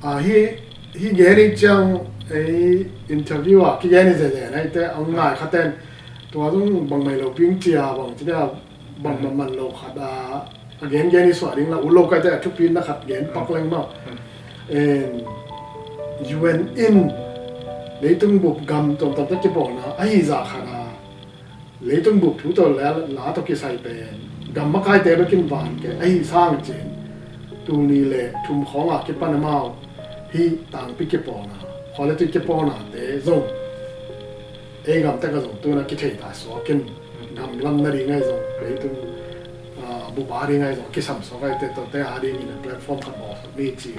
ah, hi, hi gen hi ciang ei interview a kigen hi zeze na hi te, hong ngai kha ten tua zong bang mai lo ping cia bang ci dia bang man man lo khat a, a gen gen hi suah ding la, u lo kai te a thupina khat gen pak leng maw. En, U N in leitung bup gam tuamtuam te kipawlna ahi zah khat a, Leitung bup thu tawh le la tawh kisai pen gam makaite bekin van ke ahi sang cin, tul nih le thum khawngah kipan amau hih tangpi kipawlna, quality kipawlnate zong ei gam tek a zong tuna kithei ta suakin, gam lam na ding ahi zong, leitung, ah, bup a ding ahi zong kisam suak ahi te, tuate a dingin a platform khat bawl sak ni ci.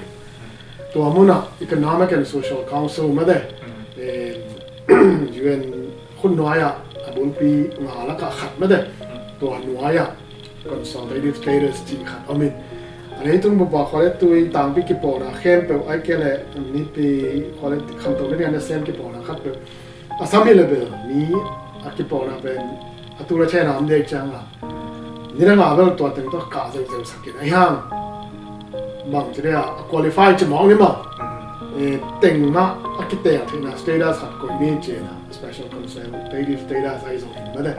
Tua munah Economic and Social Council mate, eh, U N khut nuai-ah a bulpi nga lakah khat mate, tua nuai-ah consultative status cih khat om in, a leitung bup a khualetui tangpi kipawlna khempeuh, ahih kei leh mipi khualet khantoh na ding a nasem kipawlna khatpeuh, a sam hi le bel mi a kipawlna pen a tul a thena om dei cianga, nidang a bel tua teng tawh kah zeuhzeuh sakin ahi hang, bang ci dia a qualify ci mawk ni maw? Eh, teng mah a kiteel theihna status khat koih ni cina, special consultative status ahi zongin mate,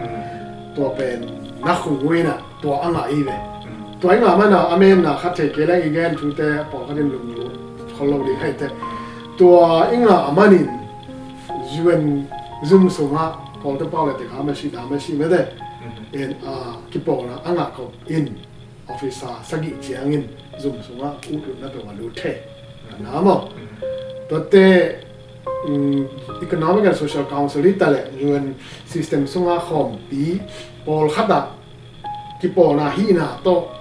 tua pen na khung uh inah tua a ngah hi ve. Tua i ngah mana a menna khat thei kei leng i gen thute pawlkhat in lunglut khol lo ding ahi te. Tua i ngah a manin U N zum sungah pawlte pau le tekha masi da masi mate, en a kipawlna a ngah khop in officer sagih ciangin zum sungah utlutna peuh a lut thei. Na maw? Tuate, um, Economic and Social Council hi taleh U N system sungah khawmpi pawlkhatah kipawlna hihna tawh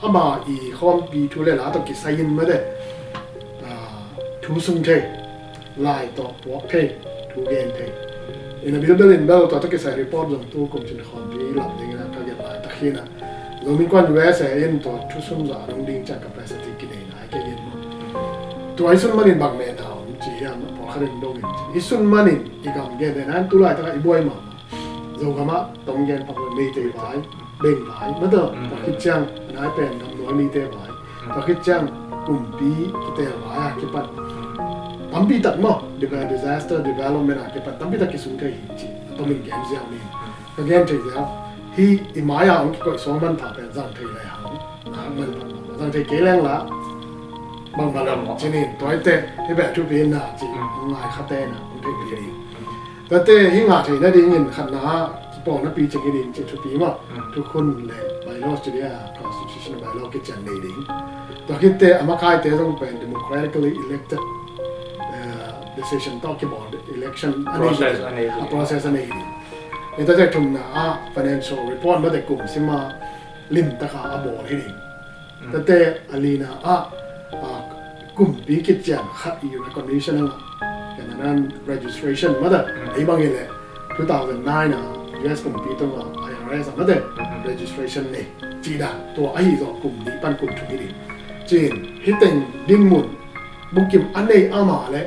ama i khawmpi thu le la tawh kisai-in mate, ah, thu sung thei, lai tawh puak thei, thu gen thei. Ina bilbel in bel tua tawh kisai report zong tu kum cin khawmpi lam dingin a ka gen laitak hinah, Zomi Innkuan U S A in tua thu sung zah dong ding ciang capacity kineina ai kei in maw? Tua i sun manin bang mehna om ci hiam, pawlkhat in dongin ci i sun manin i gam gen dena in tu laitakah i buai mahmah. Zogamah tawm gen pak le Meitei vai, Beng vai, mate, tua khit ciang a nai pen gamnuai mite vai, tua khit ciang kumpi kiteel vai a kipat tampi tak maw, disaster development a kipat tampi tak kisung thei hi ci a tomin gen ziau ni. Ka gen thei ziau hi, i mai-a hong kikoih suang manpha pen zang thei lai hang, nak manpha zang thei kei leng la bang bang cinin, tuaite hi beh thupi na ci hong ngai khate na hong thei pi ding. Tuate hi ngah theih nadingin khatna ah kipawlna picing hi ding ci thupi mah. Thukhun le bylaws ci dia constitution bylaw kician nei ding. Tua khitte a makaite zong pen democratically elected, eh, decision tawh kibawl election a nei ding. A process a nei ding. Tua te thumna ah financial report mate kum sima limtaka a bawl hi ding. Tate a lina ah, ah, kumpi kician khat i recognition a ngah, kena nan registration mate, ei bang i le two thousand nine a U S kumpi tungah I R S a mate, registration nei cih dan, tua ahi zawh kum nih pan kum thum hi ding. Cin hi teng dinmun bukim a nei ama le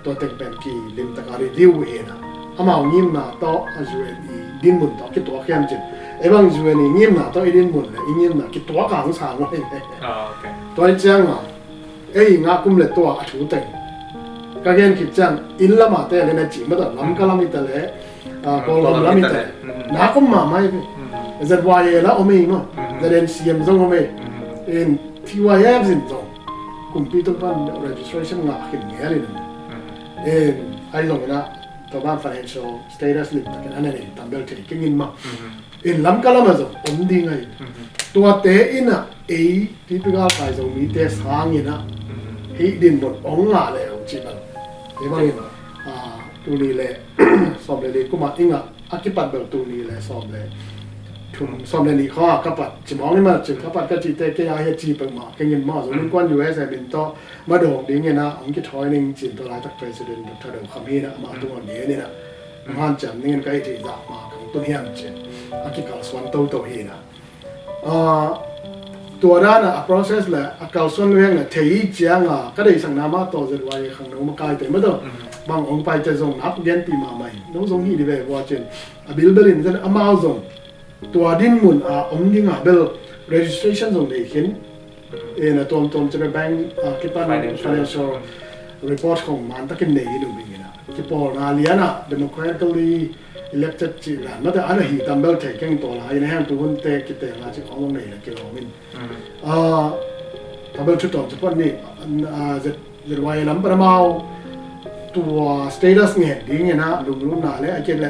tua teng pen kilimtaka review uh hina, amau ngimna tawh a U N i dinmun tawh kituak hiam cin, ei bang U N i ngimna tawh i dinmun le i ngimna kituak a hong sang uh hi. Tua hi cianga ei ngah kum le tua a thu teng ka gen khit ciang inn lama te le na cih mata Lamka lam i ta le, ah, Kawlgam lam i ta le, na kum mahmah hi. Z Y A la om ei maw, Z N C M zong om ei, in T Y F zin zong kumpi tung pan registration ngah khin ngel in, in ai zong ina tua ban financial status limtakin a na nei tambel thei kengin mah. In Lamka lama zong om ding ahi. Tuate ina ei typical Kaizo mite sangina hih dinmun ong ngah le ong ci bang. Ei bangin, ah, tuni le sawm le li kuma i ngah a kipat bel tuni le sawm le thum, sawm le nih khaw a ka pat ci mawng i ma cin ka pat ka cihte kei a hi a ci peuhmah kengin mah Zomi Innkuan U S A min tawh madawk dingin a hong kithawi ning cin tua laitak President Doctor Do Kham hi na amah tungah ngenin a hong hanciam ningin ka hih theih zah ma kong tun hiam cin a kikalsuan toto hi na. Ah, tua dana a process le a kalsuan luheng le thei hi cianga ka deihsakna mah tawh Z Y A khangno makaite mah tawh bang hong paite zong nak genpih mahmah hi. No zong hi di ve vua cin a bilbelin zan amau zong tua dinmun a om dinga bel registration zong nei khin. Ina tuamtuam cin a bank a kipan financial report khong mantakin nei hi nu bingina. Kipawlna liana democratically elected cih dan mate ana hi tambel thei keng tawla ina heng tu hunte kitenga cih khong nei la kilawm in. Ah, tambel thu tawm support ni, ah, Z Y A lam pan amau tua status ngen dingina lunglutna le a kit le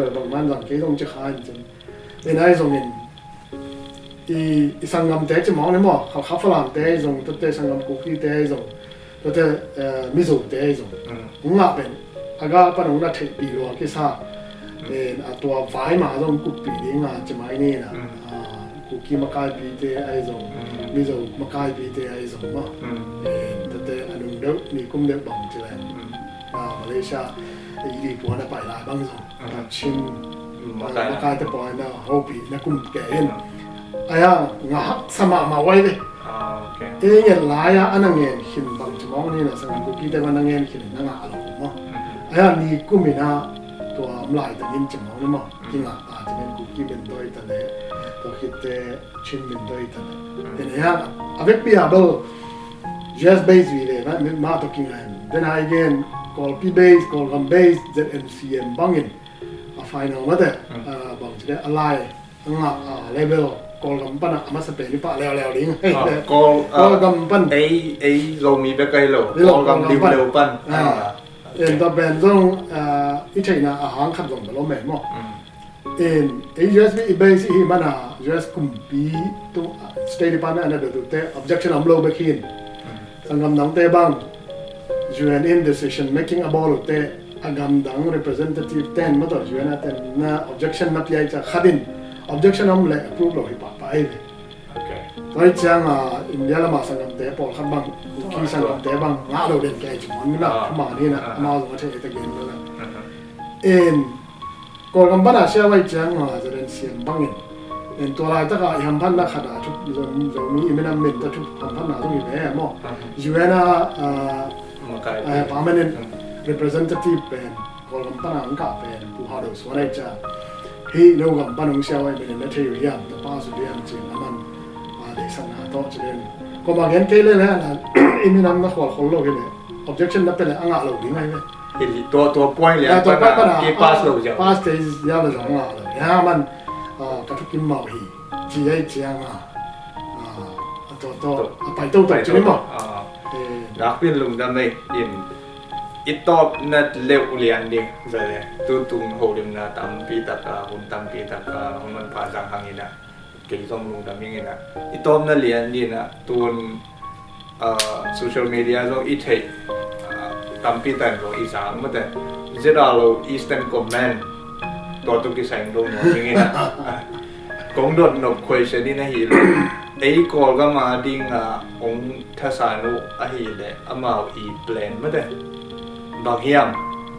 bel bangmah zang kei zong ci kha in cin. Ina ahi zongin i, i sanggamte ci mawk ni maw, Khalkha Falamte ahi zong, tate sanggam Kukite ahi zong, tate Mizote ahi zong, hong ngah pen a gal pan hong na theihpih lua kisa. A tua vai mah zong kuppih ding a ci mai ni na. Kuki makaipite ahi zong, Mizo makaipite ahi zong maw, tate a nung deuh ni kum deuh bang ci leng, Malaysia i lipua na pai lai bang zong Chin makaite pawi na hopih na kum kei in. Aya nga haksa mahmah uai ve. Ei ngen lai-a a na ngen khin bang ci mawk ni na, sanggam Kukite bang na ngen khin in na ngah lo maw. Aya ni kum in a tua om lai tangin ci mawk ni maw, kingah ta ci men Kuki bentoi ta le, tua khitte Chin bentoi ta le. Then aya a vekpi a bel U S base vive mah tawh kingah in, then a i gen Kawlpi base, Kawlgam base, Z M C M bangin a final mate, mm, ah, bang ci le a lai a ngah, ah, level Kawlgam pana a masa pen i pah leuleu ding. Ah, Kawl, ah, Kawlgam pan. Ei, ei Zomi bek ahi lo. Hi lo, Kawlgam Kawlgam pan. Liuleu pan. Ah. Ah, okay. En ta pen zong, ah, i theihna a hang khat zong bel om e maw. Mm. En, ei U S i base i hih mana U S kumpi tung, ah, State Department ana dot ute objection om lo bek hin. Mm. Sanggam dangte bang U N in decision making a bawl uh teh a gamdang representative ten maw tawh U N a ten na objection na pia i ciang khat in objection om leh approve lo hi pahpah ei ve. Okay. Tua hi ciang a India lama sanggamte pawlkhat bang, Kuki sanggamte bang ngah lo den kei ci mawng na, ah, amau zong a thei ei ta gen lo la. Uh-huh. En Kawlgam pana sia vai ciang a Zalen siam bangin, en tua laitaka i hamphatna khat a thup Zo, Zomi i minam min ta thup hamphatna zong hi ve maw. U N a, ah, permanent representative pen Kawlgam pana ang kah pen Pu Hau Do Suan ai cia. Hi no gam pan ung sia vai min na thei uh hiam, ta pa su hiam cin aman, ah, deihsakna tawh ci den. Kawma gen kei le le ana i minam na khual khol lo hi le. Objection na pe le a ngah lo ding ai ve. Hi tua, tua point lian pana ki pass lo ziau. Pass thei ziau lo zong ngah lo. Ya man, ah, ka thukim mau hi. Ci ai ciang a, ah, a to to, a pai to to ci ni maw. Ah. Eh. Nakpin lungdam ei in i tawpna leuh lian ding zale. Tutung holimna tampi taka, hun tampi taka hong manpha zang hangin a. Kei zong lungdam ing in a, i tawpna lian ding a, tun, ah, social media zong i theih, ah, tampi tan zong i sang mate. Zira lo Eastern Command tua tu kisang dong nuam ing in a. Kong dot nop question in ahi lo. Ei Kawlgam a ding a ong thasan uh ahi le amau i plan mate. Bang hiam,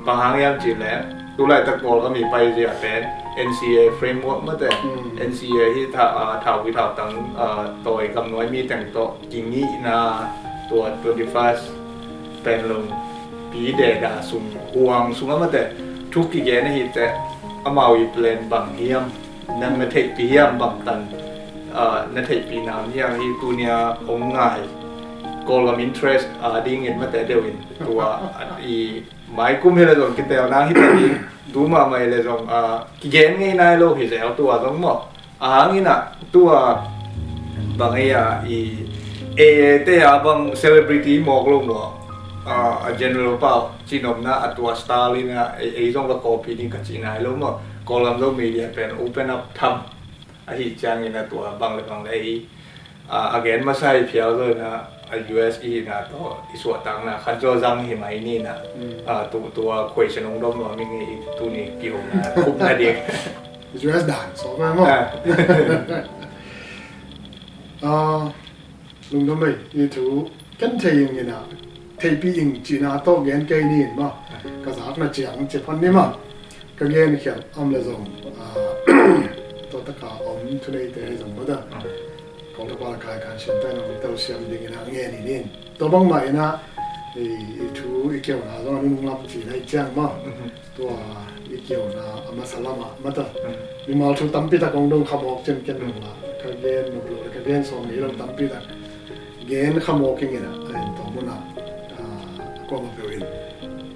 bang hang hiam ci le, tu laitak Kawlgam i pai zia pen N C A framework mate. Mm. N C A hi tha, ah, thauvui thautang, ah, tawi gamnuai mi teng tawh kingihna tua twenty-first pen lungpi deda sung huang sung a mate. Thu kigen ahi teh amau i plan bang hiam. Nang na theihpih hiam bangtan, ah, na theihpih nam hiam hi tunia ong ngai Kawlgam interest, ah, dingin mate deuhin tua, ah, i maikum hi le zong kitelna hi ta ding tu mahmah hi le zong, ah, kigen ngei nai lo hi zel tua zong maw. A hangin a tua bang ei a i A A te a bang celebrity mawk lo maw, ah, a general pau cinopna a tua style in a ei, ei zong va copy ding ka ci nai lo maw. Kawlgam Zo media pen open up tham ahi ciangin a tua bang le bang le ei, ah, a gen masa i phial zo na a U S i na tawh i suahtakna khat zaw zang hi mai ni na, mm, ah, tu, tua question ong dom lo mi nge i tuni kihona khupna ding. U S dan sawk ngai maw. Ah. Ah, lungdam ei, i thu ken thei ing in a, theihpih ing cihna tawh gen kei ni in maw. Ka zakna ciang cia phan ni maw. Ka gen khial om le zong, ah, tawh taka om thuneite zong maw da. Ah. Kong tapa la kai kan siam tai na ong tel siam ding in a ngen in in. Tua bangmah in a, i, i thu i kiona zong a nunung lam ci na i ciang maw. Mhm. Tua i kiona a masa lamah mata. Mm. Mimal thu tampi tak kong dong khamawk cin ken dong la. Ka gen nop lo le ka gen sawm ngei lo tampi tak. Gen khamawk ing in a, a en tawh mun a, ah, kuamah peuh in.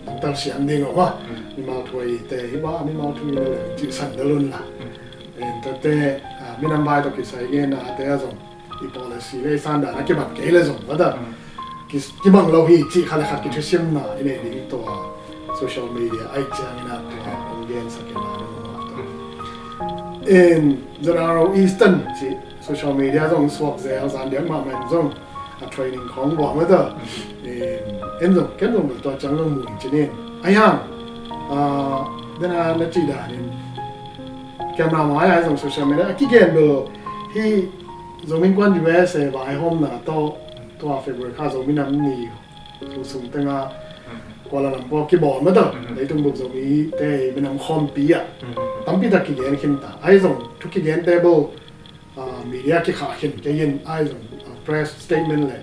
Nong tel siam ding aw ma. Mm. Mimal thu a i te hi ba, mimal thu i le le, cih san da lun la. Mm. En tate, ah, minam bai tawh kisai gen a te a zong. I policy le i sandan a kibat kei le zong mata. Mm. Ki, kibang lo hi cih khat le khat kithusimna i nei ding tua social media ai ciangin a tua hong gensak in la ding mah tua. Mm. In Zara Eastern cih social media zong suak zel zan diak mahmah in zong a training khong buah mata. Mm. In, en zong, ken zong tua ciang zong mui cinin. Ai hang, ah, dena na cih danin. Camera mai ai zong social media a kigen bel hi Zomi Innkuan U S A vaihawmna tawh tua February kha Zomi Nam Ni thu sung tenga Kuala Lumpur kibawl mata. Mhm. Leitung bup Zomi te minam khawmpi ah. Mhm. Tampi tak kigen khin ta. Ai zong thu kigen te bo, ah, media kikhah khin kei in ai zong, ah, press statement le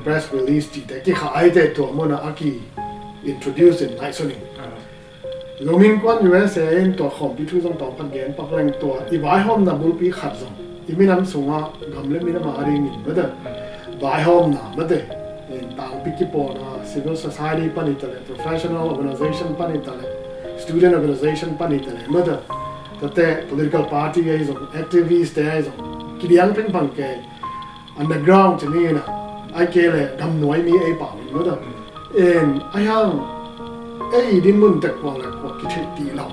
press release cihte kikhah ai te tua muna a ki introduce in ngaihsun in. Ah. Zomi Innkuan U S A in tua khawmpi thu zong tawm khat gen pak leng tua i vaihawmna bulpi khat zong i minam sungah gam le minam a dingin mate vaihawmna mate in tangpi kipawlna civil society pan i ta le professional organization pan i ta le student organization pan hi ta leh mata, tate political party ahi zong, activist te ahi zong, kidiang phengphang kei, underground ci ni na, ai kei le gamnuai mi ei pau in mata. En ai hang ei dinmun tek kuang le kuang kitheih ti lo.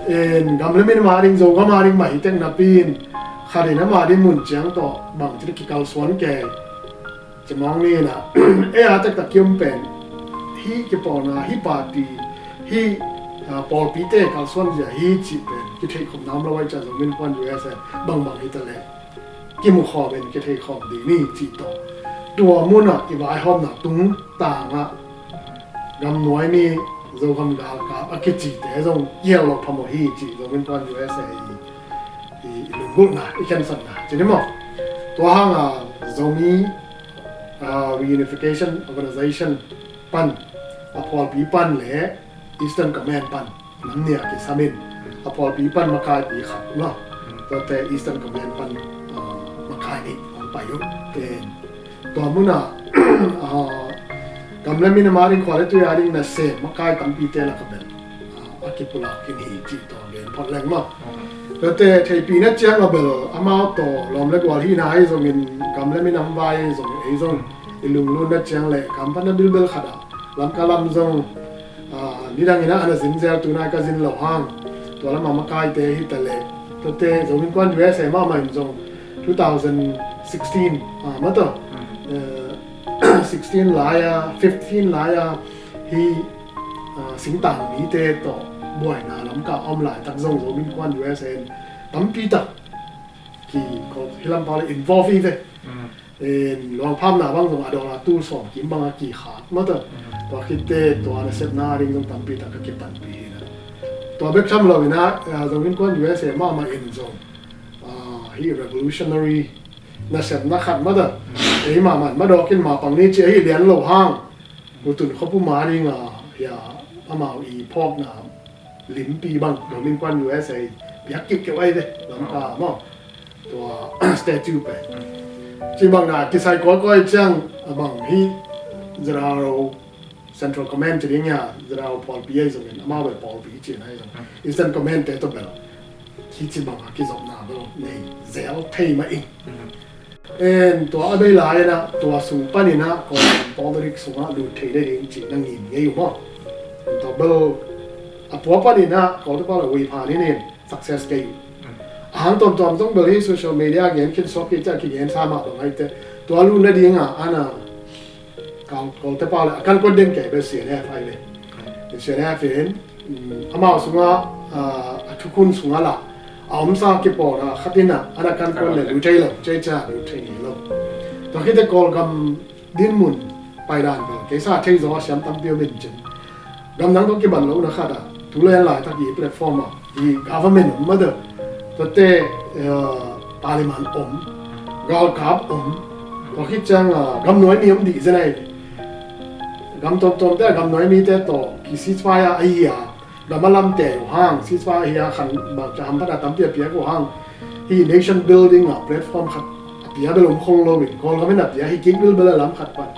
En gam le min ma ding, Zogam a ding mah hi tek napi in khat in ama dinmun ciang tawh bangci kikalsuan kei. Ci mawng ni na, ei a taktak kiom pen hih kipawlna, hih party, hih pawlpite kalsuan zia hi cih pen kitheih khop nam lo ai cia, Zomi Innkuan U S A bangbang hi ta leh kimu khawm in kitheih khawm ding ni cih tawh, tua munah i vaihawmna tungtangah gamnuai mi, Zogam galkap a kicite zong kihel lo phamawh hi cih Zomi Innkuan U S A i, i, i lunggulhna, i khensatna ci ni maw. Tua hanga Zomi uh, Reunification Organization pan, a phualpi pan le Eastern Command pan nam nih a kisam in, a phualpi pan makaipi khat maw, tuate Eastern Command pan uh, makai nih hong pai uh. Tua munah uh, gam le min a ma ding, khua le tui a ding nasem makai tampite lak a bel uh, a kipulak in hi cih tawh gen phot leng maw. Tuate theihpihna ciang a bel amau tawh lawm le gual hihna ahi zongin, gam le min a vai ahi zongin, ei zong i lunglutna ciang le kampana bilbel khatah Lamka lam zong uh, nidangin ah ana zin zel, tunai ka zin lo hang tua lamah makaite hi ta leh, tuate Zomi Innkuan U S A mahmah in zong two thousand sixteen uh, mata, uh, sixteen lai-a, fifteen lai-a hi uh, singtang mite tawh buaina Lamka om laitak zong Zomi Innkuan U S A in tampi tak ki, ko hi lam pau le involve hi ve. In luangphamna bang zong a dollar tul sawm kim bang a kikhak mata. Tua khitte tua nasepna ding zong tampi tak a kipanpi hi na. Tua bek tham lo in ah, uh, Zomi Innkuan U S A mahmah in zong uh, hi revolutionary nasepna khat mata. Ei mahmah in madawk in mapang ni ci ahi lian lo hang, kutun khopuma ding a, hia, amau i phawkna limpi bang, Zomi Innkuan U S A piak kik keu ai ve, Lamka maw. Tua statue pen ci bang na kisai kawikawi ciang a bang hi, Zeraro Central Command ci ding hia, Zeraro phualpi ahi zongin, amau bel phualpi ci na ahi zong, Eastern Command te tawh bel hi ci bang a kizopna bel nei zel thei mah ing. En tua a bei lai-in ah, tua sung panin ah, Kawlgam politics sungah lut thei le ding cih na ngim ngei uh maw. Tua bel a pua panin ah, Kawlte pau le wei pha ni nin success kei uh. A hang tuamtuam zong bel hi social media gen khin suak hi ciah kigen sa mah bang aite. Tua lut nading ah, ana Kawlte pau le a kan kuat den kei bel C N F ai le. C N F in amau sungah a thukhun sungah lah a omsa kipawlna khat in ah ana kan kuan le lut thei lo, cei ca lut thei ngei lo. Tua khite Kawlgam dinmun paidan bel keisa thei zaw a siam tampi om in cin. Gamdang tawh kiban lohna khat ah tu le laitak i platform ah i government om mah deuh, tuate parliament om, galkap om, tua khit ciang gamnuai mi om dih zen ai. Gam tuamtuamte a gamnuai mite tawh ki ceasefire ahi a, gam a lamte uh hang ceasefire ahi a, khan bangca hamphatna tampi a piak uh hang, hi nation building a platform khat a pia bel om khol lo in, Kawlgam in a pia hi kik bilbel a lam khat pan.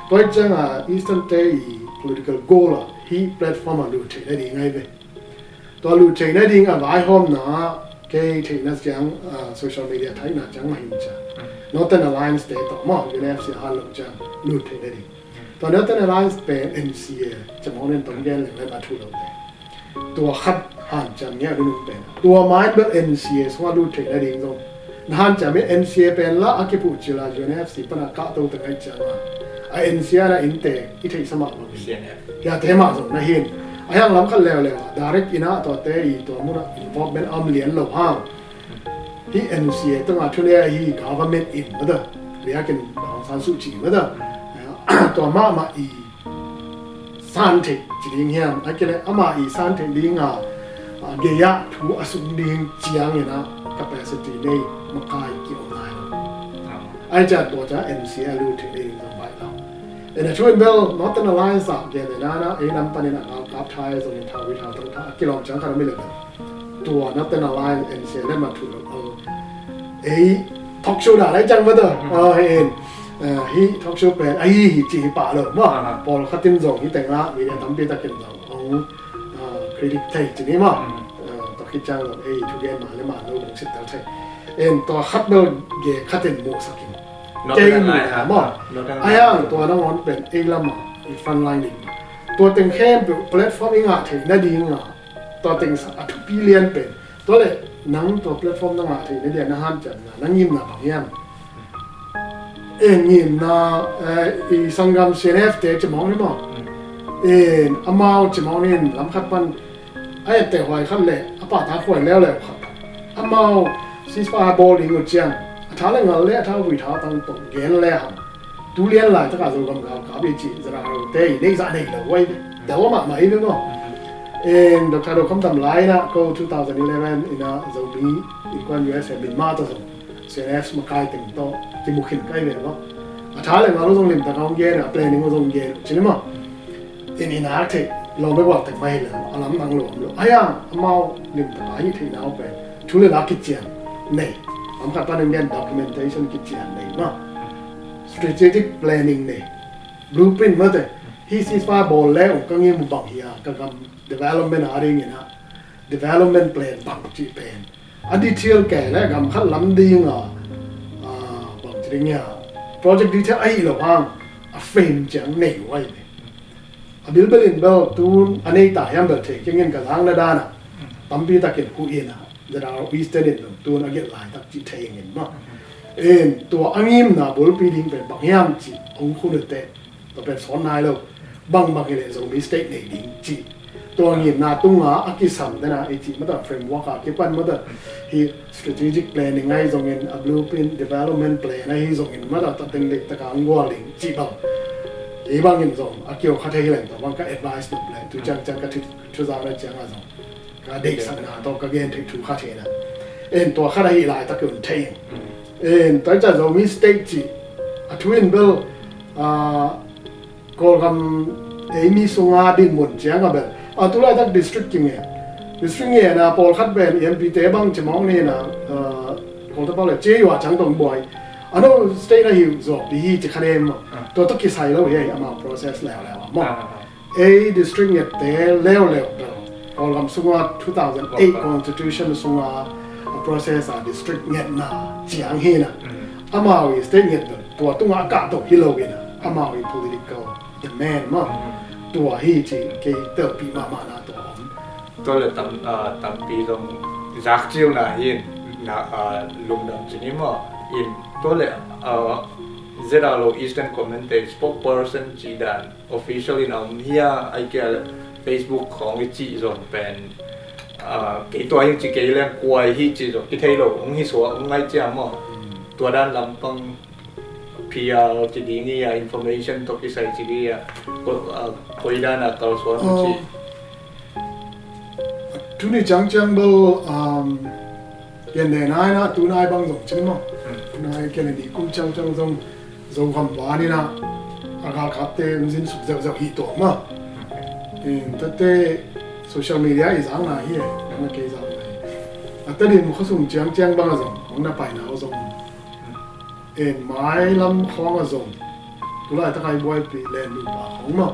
Tua hi ciang a Eastern te i political goal a hi platform a lut theih nading ai ve. Tua lut theih nading a vaihawmna ah kei theihna ciang social media theihna ciang mah hin ciang Northern Alliance te tawh maw, U N F C a hat loh ciang lut theih nading. Tua Northern Alliance pen N C A, camawh nen tawm gen leng le ma thu lo te. Tua khat hanciam ngei a dinung pen. Tua main bel N C A sungah lut theih nading zong na hanciam in, N C A pen lah a kiphuh cil a U N F C pana kahto teng ai ciang a, a N C A na innte i theihsa mah bangin C N F. Hiate mah zong na hin. A hiang lam khat leuleu a direct in ah tuate i tua munah involvement a om lian lo hang. Hi N C A tungah thunei ahi government in mada, biakinn Daung San Suu Kyi mada, tua mahmah i san theih ci ding hiam, a kile ama i san theih ding a, a gei-ah thu a sung ding ciangin a capacity nei makai ki om nai lo. Ai ciah tua ciah N C A lut theih ding zong baih lo. Ena thu in bel Northern Alliance ah gen ena na ei lam panin a galkap thai zongin thau i thau tang tha a kilawm ciang khat a mi le bel. Tua Northern Alliance N C A le ma thu lo. Ei talk show da lai ciang mada. Hi talk show pen ahi hi ci hi pah lo maw. Pawlkhat in zong hi tengah media tampi takin zong hong, ah, predict thei ci ni maw. Tua khit ciang zong ei thugen ma le ma lo dong sittel thei. En tua khat bel ge khat in muhsak in kei muh maw. Ai ang tua nangawn pen ei lamah i frontline ding, tua teng khempeuh platform i ngah theih nading a tua teng a thupi lian pen. Tua le nang tua platform na ngah theih nadia na hanciamna na ngimna bang hiam? En ngimna, eh, i sanggam C N F te cimawng ni maw? En amau cimawng ni in lam khat pan a etteh huai khat le a pahtak huai leuleu khat, amau ceasefire bawl ding uh ciang a tha le ngal le a tha vui tha tang tong gen le hang. Tu lian laitakah Zogam galkap i cih ZRA te i neih zah nei lo uh ahi ve. Tel mahmah ahi ve maw? En Doctor Do Kham Tam lai inah ko two thousand eleven inah Zomi innkuan U S A Myanmar tawh zong C N F makai teng tawh kimu khin ka hi ve maw? A tha le ngal uh zong limtak a hong gen uh, a planning uh zong gen uh ci ni maw? In i nak theih lawm bek ual tek mah hi lo, a lamdang lo om lo. Ai a amau limtak a hih theihna uh pen thu le la kician nei. Lam khat pan in gen documentation kician nei maw? Strategic planning nei, blueprint mate. Hih ceasefire bawl le uh ka ngim uh bang hi a, ka gam development a dingin a development plan bang cih pen a detail kei le gam khat lam ding a, a, bang ci ding hia, project detail ahi lo hang a frame ciang nei uh ahi ve. A bilbel in bel tun a nei ta hiam bel thei keng in ka zangna dan a tampi takin hu in a ZRA Eastern in zong tun a gelh laitak cih thei ing in maw. In tua a ngimna bulpi ding pen bang hiam cih hong khun uh teh tua pen sawn nai lo. Bangbang hi leh Zomi state nei ding cih tua ngimna tunga a kisam dena i cih mata framework a kipan mata hi strategic planning ahi zongin a blueprint development plan ahi zongin mata ta teng leh taka ang gual ding cih bang. Hi bangin zong a kio kha thei leng tua bang ka advice nop leh tu ciang ciang ka thu, thu zau na ciang a zong ka deihsakna tawh ka gen theih thu khat hi na. En tua khat ahi laitak i un thei in. En tua i ca Zomi state cih a thu in bel, ah, Kawlgam ei mi sunga dinmun ciang a bel a tu laitak district kinge. District nge na pawlkhat pen M P te bang cimawng ni na, ah, Kawlta pau le ci yu a ciang tong buai. A no state na hi zuak pi hi ci kha nem. Tua tawh kisai lo hi amau process leuleu a maw. Ei district ngette leuleu bel Kawlgam sunga two thousand eight constitution sunga a process a district ngetna ciang hi na. Amau i state nget bel tua tunga a kahto hi lo hi na. Amau i political demand maw. Tua hi ci kei telpi mahmah na tua om. Tua le tam, ah, tampi zong zak ciu na hi na, ah, lungdam ci ni maw. In tua le, ah, ZRA Eastern Command te spokesperson ci dan official in a om hia, ai kia le Facebook khawng i cih zon pen, ah, kei tua hi ci kei leng kuai hi cih zon kithei lo, hong hi suak, hong ngai cia maw. Tua dan lampang P R ci ding hi a, information tawh kisai ci ding hi a, ko, ah, koi dan a kalsuan ci. Tuni ciangciang bel, um, pian ne nai na, tu nai bang zong ci ni maw. Tu nai kian ne ni kum ciangciang zong Zogam van in a, a galkapte hong zin suk zeuhzeuh hi tuak maw. In tate social media i zang na hi e, nang a kei zang na hi. A Tedim khuasung ciangciang bang a zong hong na paina uh zong, en mailam khawng a zong, tu laitak a i buaipih len nupa khawng maw.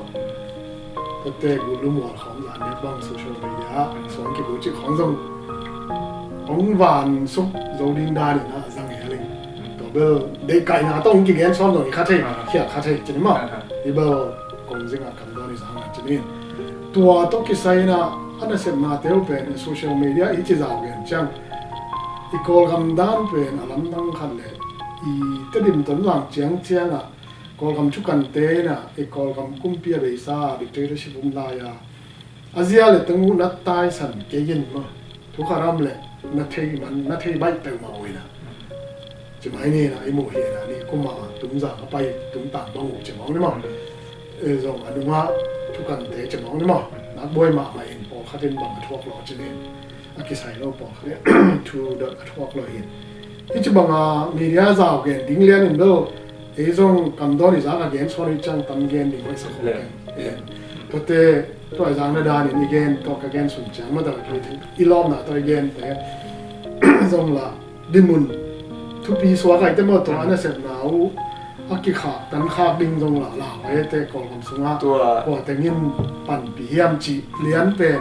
Tate gulu mual khawng zan nek bang social media suang kibu cik khawng zong hong van suk zo ding dan in a zang hi a ling. Tua bel deihkaihna tawh hong kigen sawn zong i kha thei, khial kha thei ci ni maw. I bel kong zing a kam dawn i zang a ci ni. Tua tawh kisai in a, a nasepnate uh pen social media i ci zau gen ciang i Kawlgam dan pen a lamdang khat le i Tedim Tonzang ciangciang ah Kawlgam thukante in a i Kawlgam kumpi a beisa dictatorship um lai a, a zia le teng uh na taisan kei in maw. Thu khat a om le na thei man, na thei baih peuhmah uh in a. Ci mai ni na i muh hi na ni kum a tungzang a pai tungtang bang uh ci mawng ni maw. E zong a nungah thukante ci mawng ni maw. Nak buai mahmah in pawlkhat in bang a thuak lo ci ni. A kisai lo pawlkhat in thu dot a thuak lo hi. Hi ci bang a media zau gen ding lian in bel ei zong kam dawn i zak a gen sawn i ciang tam gen ding hoih sa khawng ken. Tuate tua i zak na dan in i gen tua ka gen sun ciang mah tua i lawmna tua i gen te zong la dinmun thupi suak ai te maw tua a nasepna uh a kikhak tan khak ding zong la lau ai te Kawlgam sungah tua tengin panpi hiam cih lian pen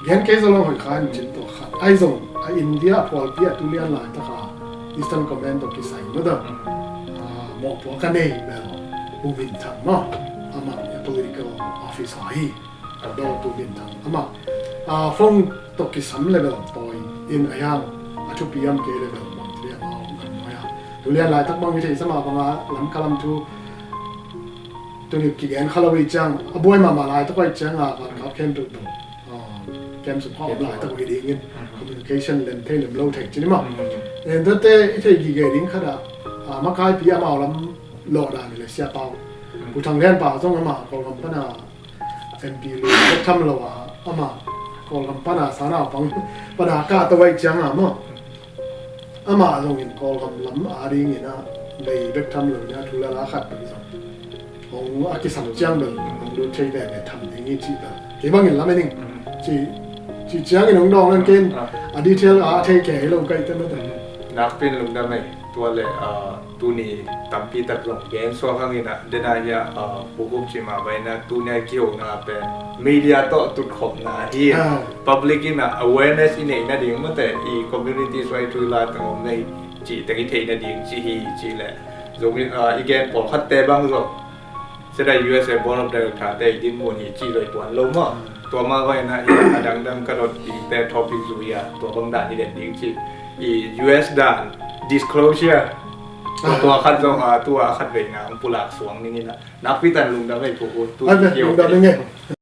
Gen kei zalong hoi kha in cin tua khat. Ai zong a India a phualpi a tulian laitaka Eastern Command tawh kisai no da. Mawhpua ka nei bel Pu Min Thang maw, amah a political officer hi. Ka bel Pu Min Thang amah a phone tawh kisam level tawi in a yang a thupi am kei level bang tili amau kan noi a. Tulian laitak bang mi thei sama banga lam kalam thu tuni kigen kha lo i ciang a buai mahmah laitak oi ciang a kan kap khen tuk tuk. Kem suk kha om lai tak hi dingin communication lem thei lem lo thei cini ma. En tate i thei gige ding khat a makaipi amau lam lawh dan le sia pau. Pu Thang Lian pau zong ama Kawlgam pana M P lu bek tham lo a ama Kawlgam pana sana pang pana ka tawai ciang a ma. Ama zongin Kawlgam lam a dingin a lei bek tham lo nia thu lala khat pek zong hong a kisam ciang bel hong lut thei veve tham ding hi cih bel kei bangin lam ening ci ci ciangin hong dawng lan ken a detail a thei kei lo kai te mate. Nakpin lungdam ei. Tua le tuni tampi tak zong gen suak hangin a dena hia pukum cima baina tunia kihona pen media tawh tutkhopna hi. Public in a awareness i neih nading mate i community suai thui la tangom nei cih teng i theih nading ci hi cih le zongin i gen pawlkhatte bang zong seda U S A Board of Director te i dinmun hi cih zoi tuan lo maw. Tua mah hoina hi a dangdang ka dot dingte topic zui a tua bang dan i den ding cih i U S dan disclosure tua khat zong a tua khat veina ang pulak suang ningin a nakpi tan lungdam ei pukum tu. Ai ve lungdam ei.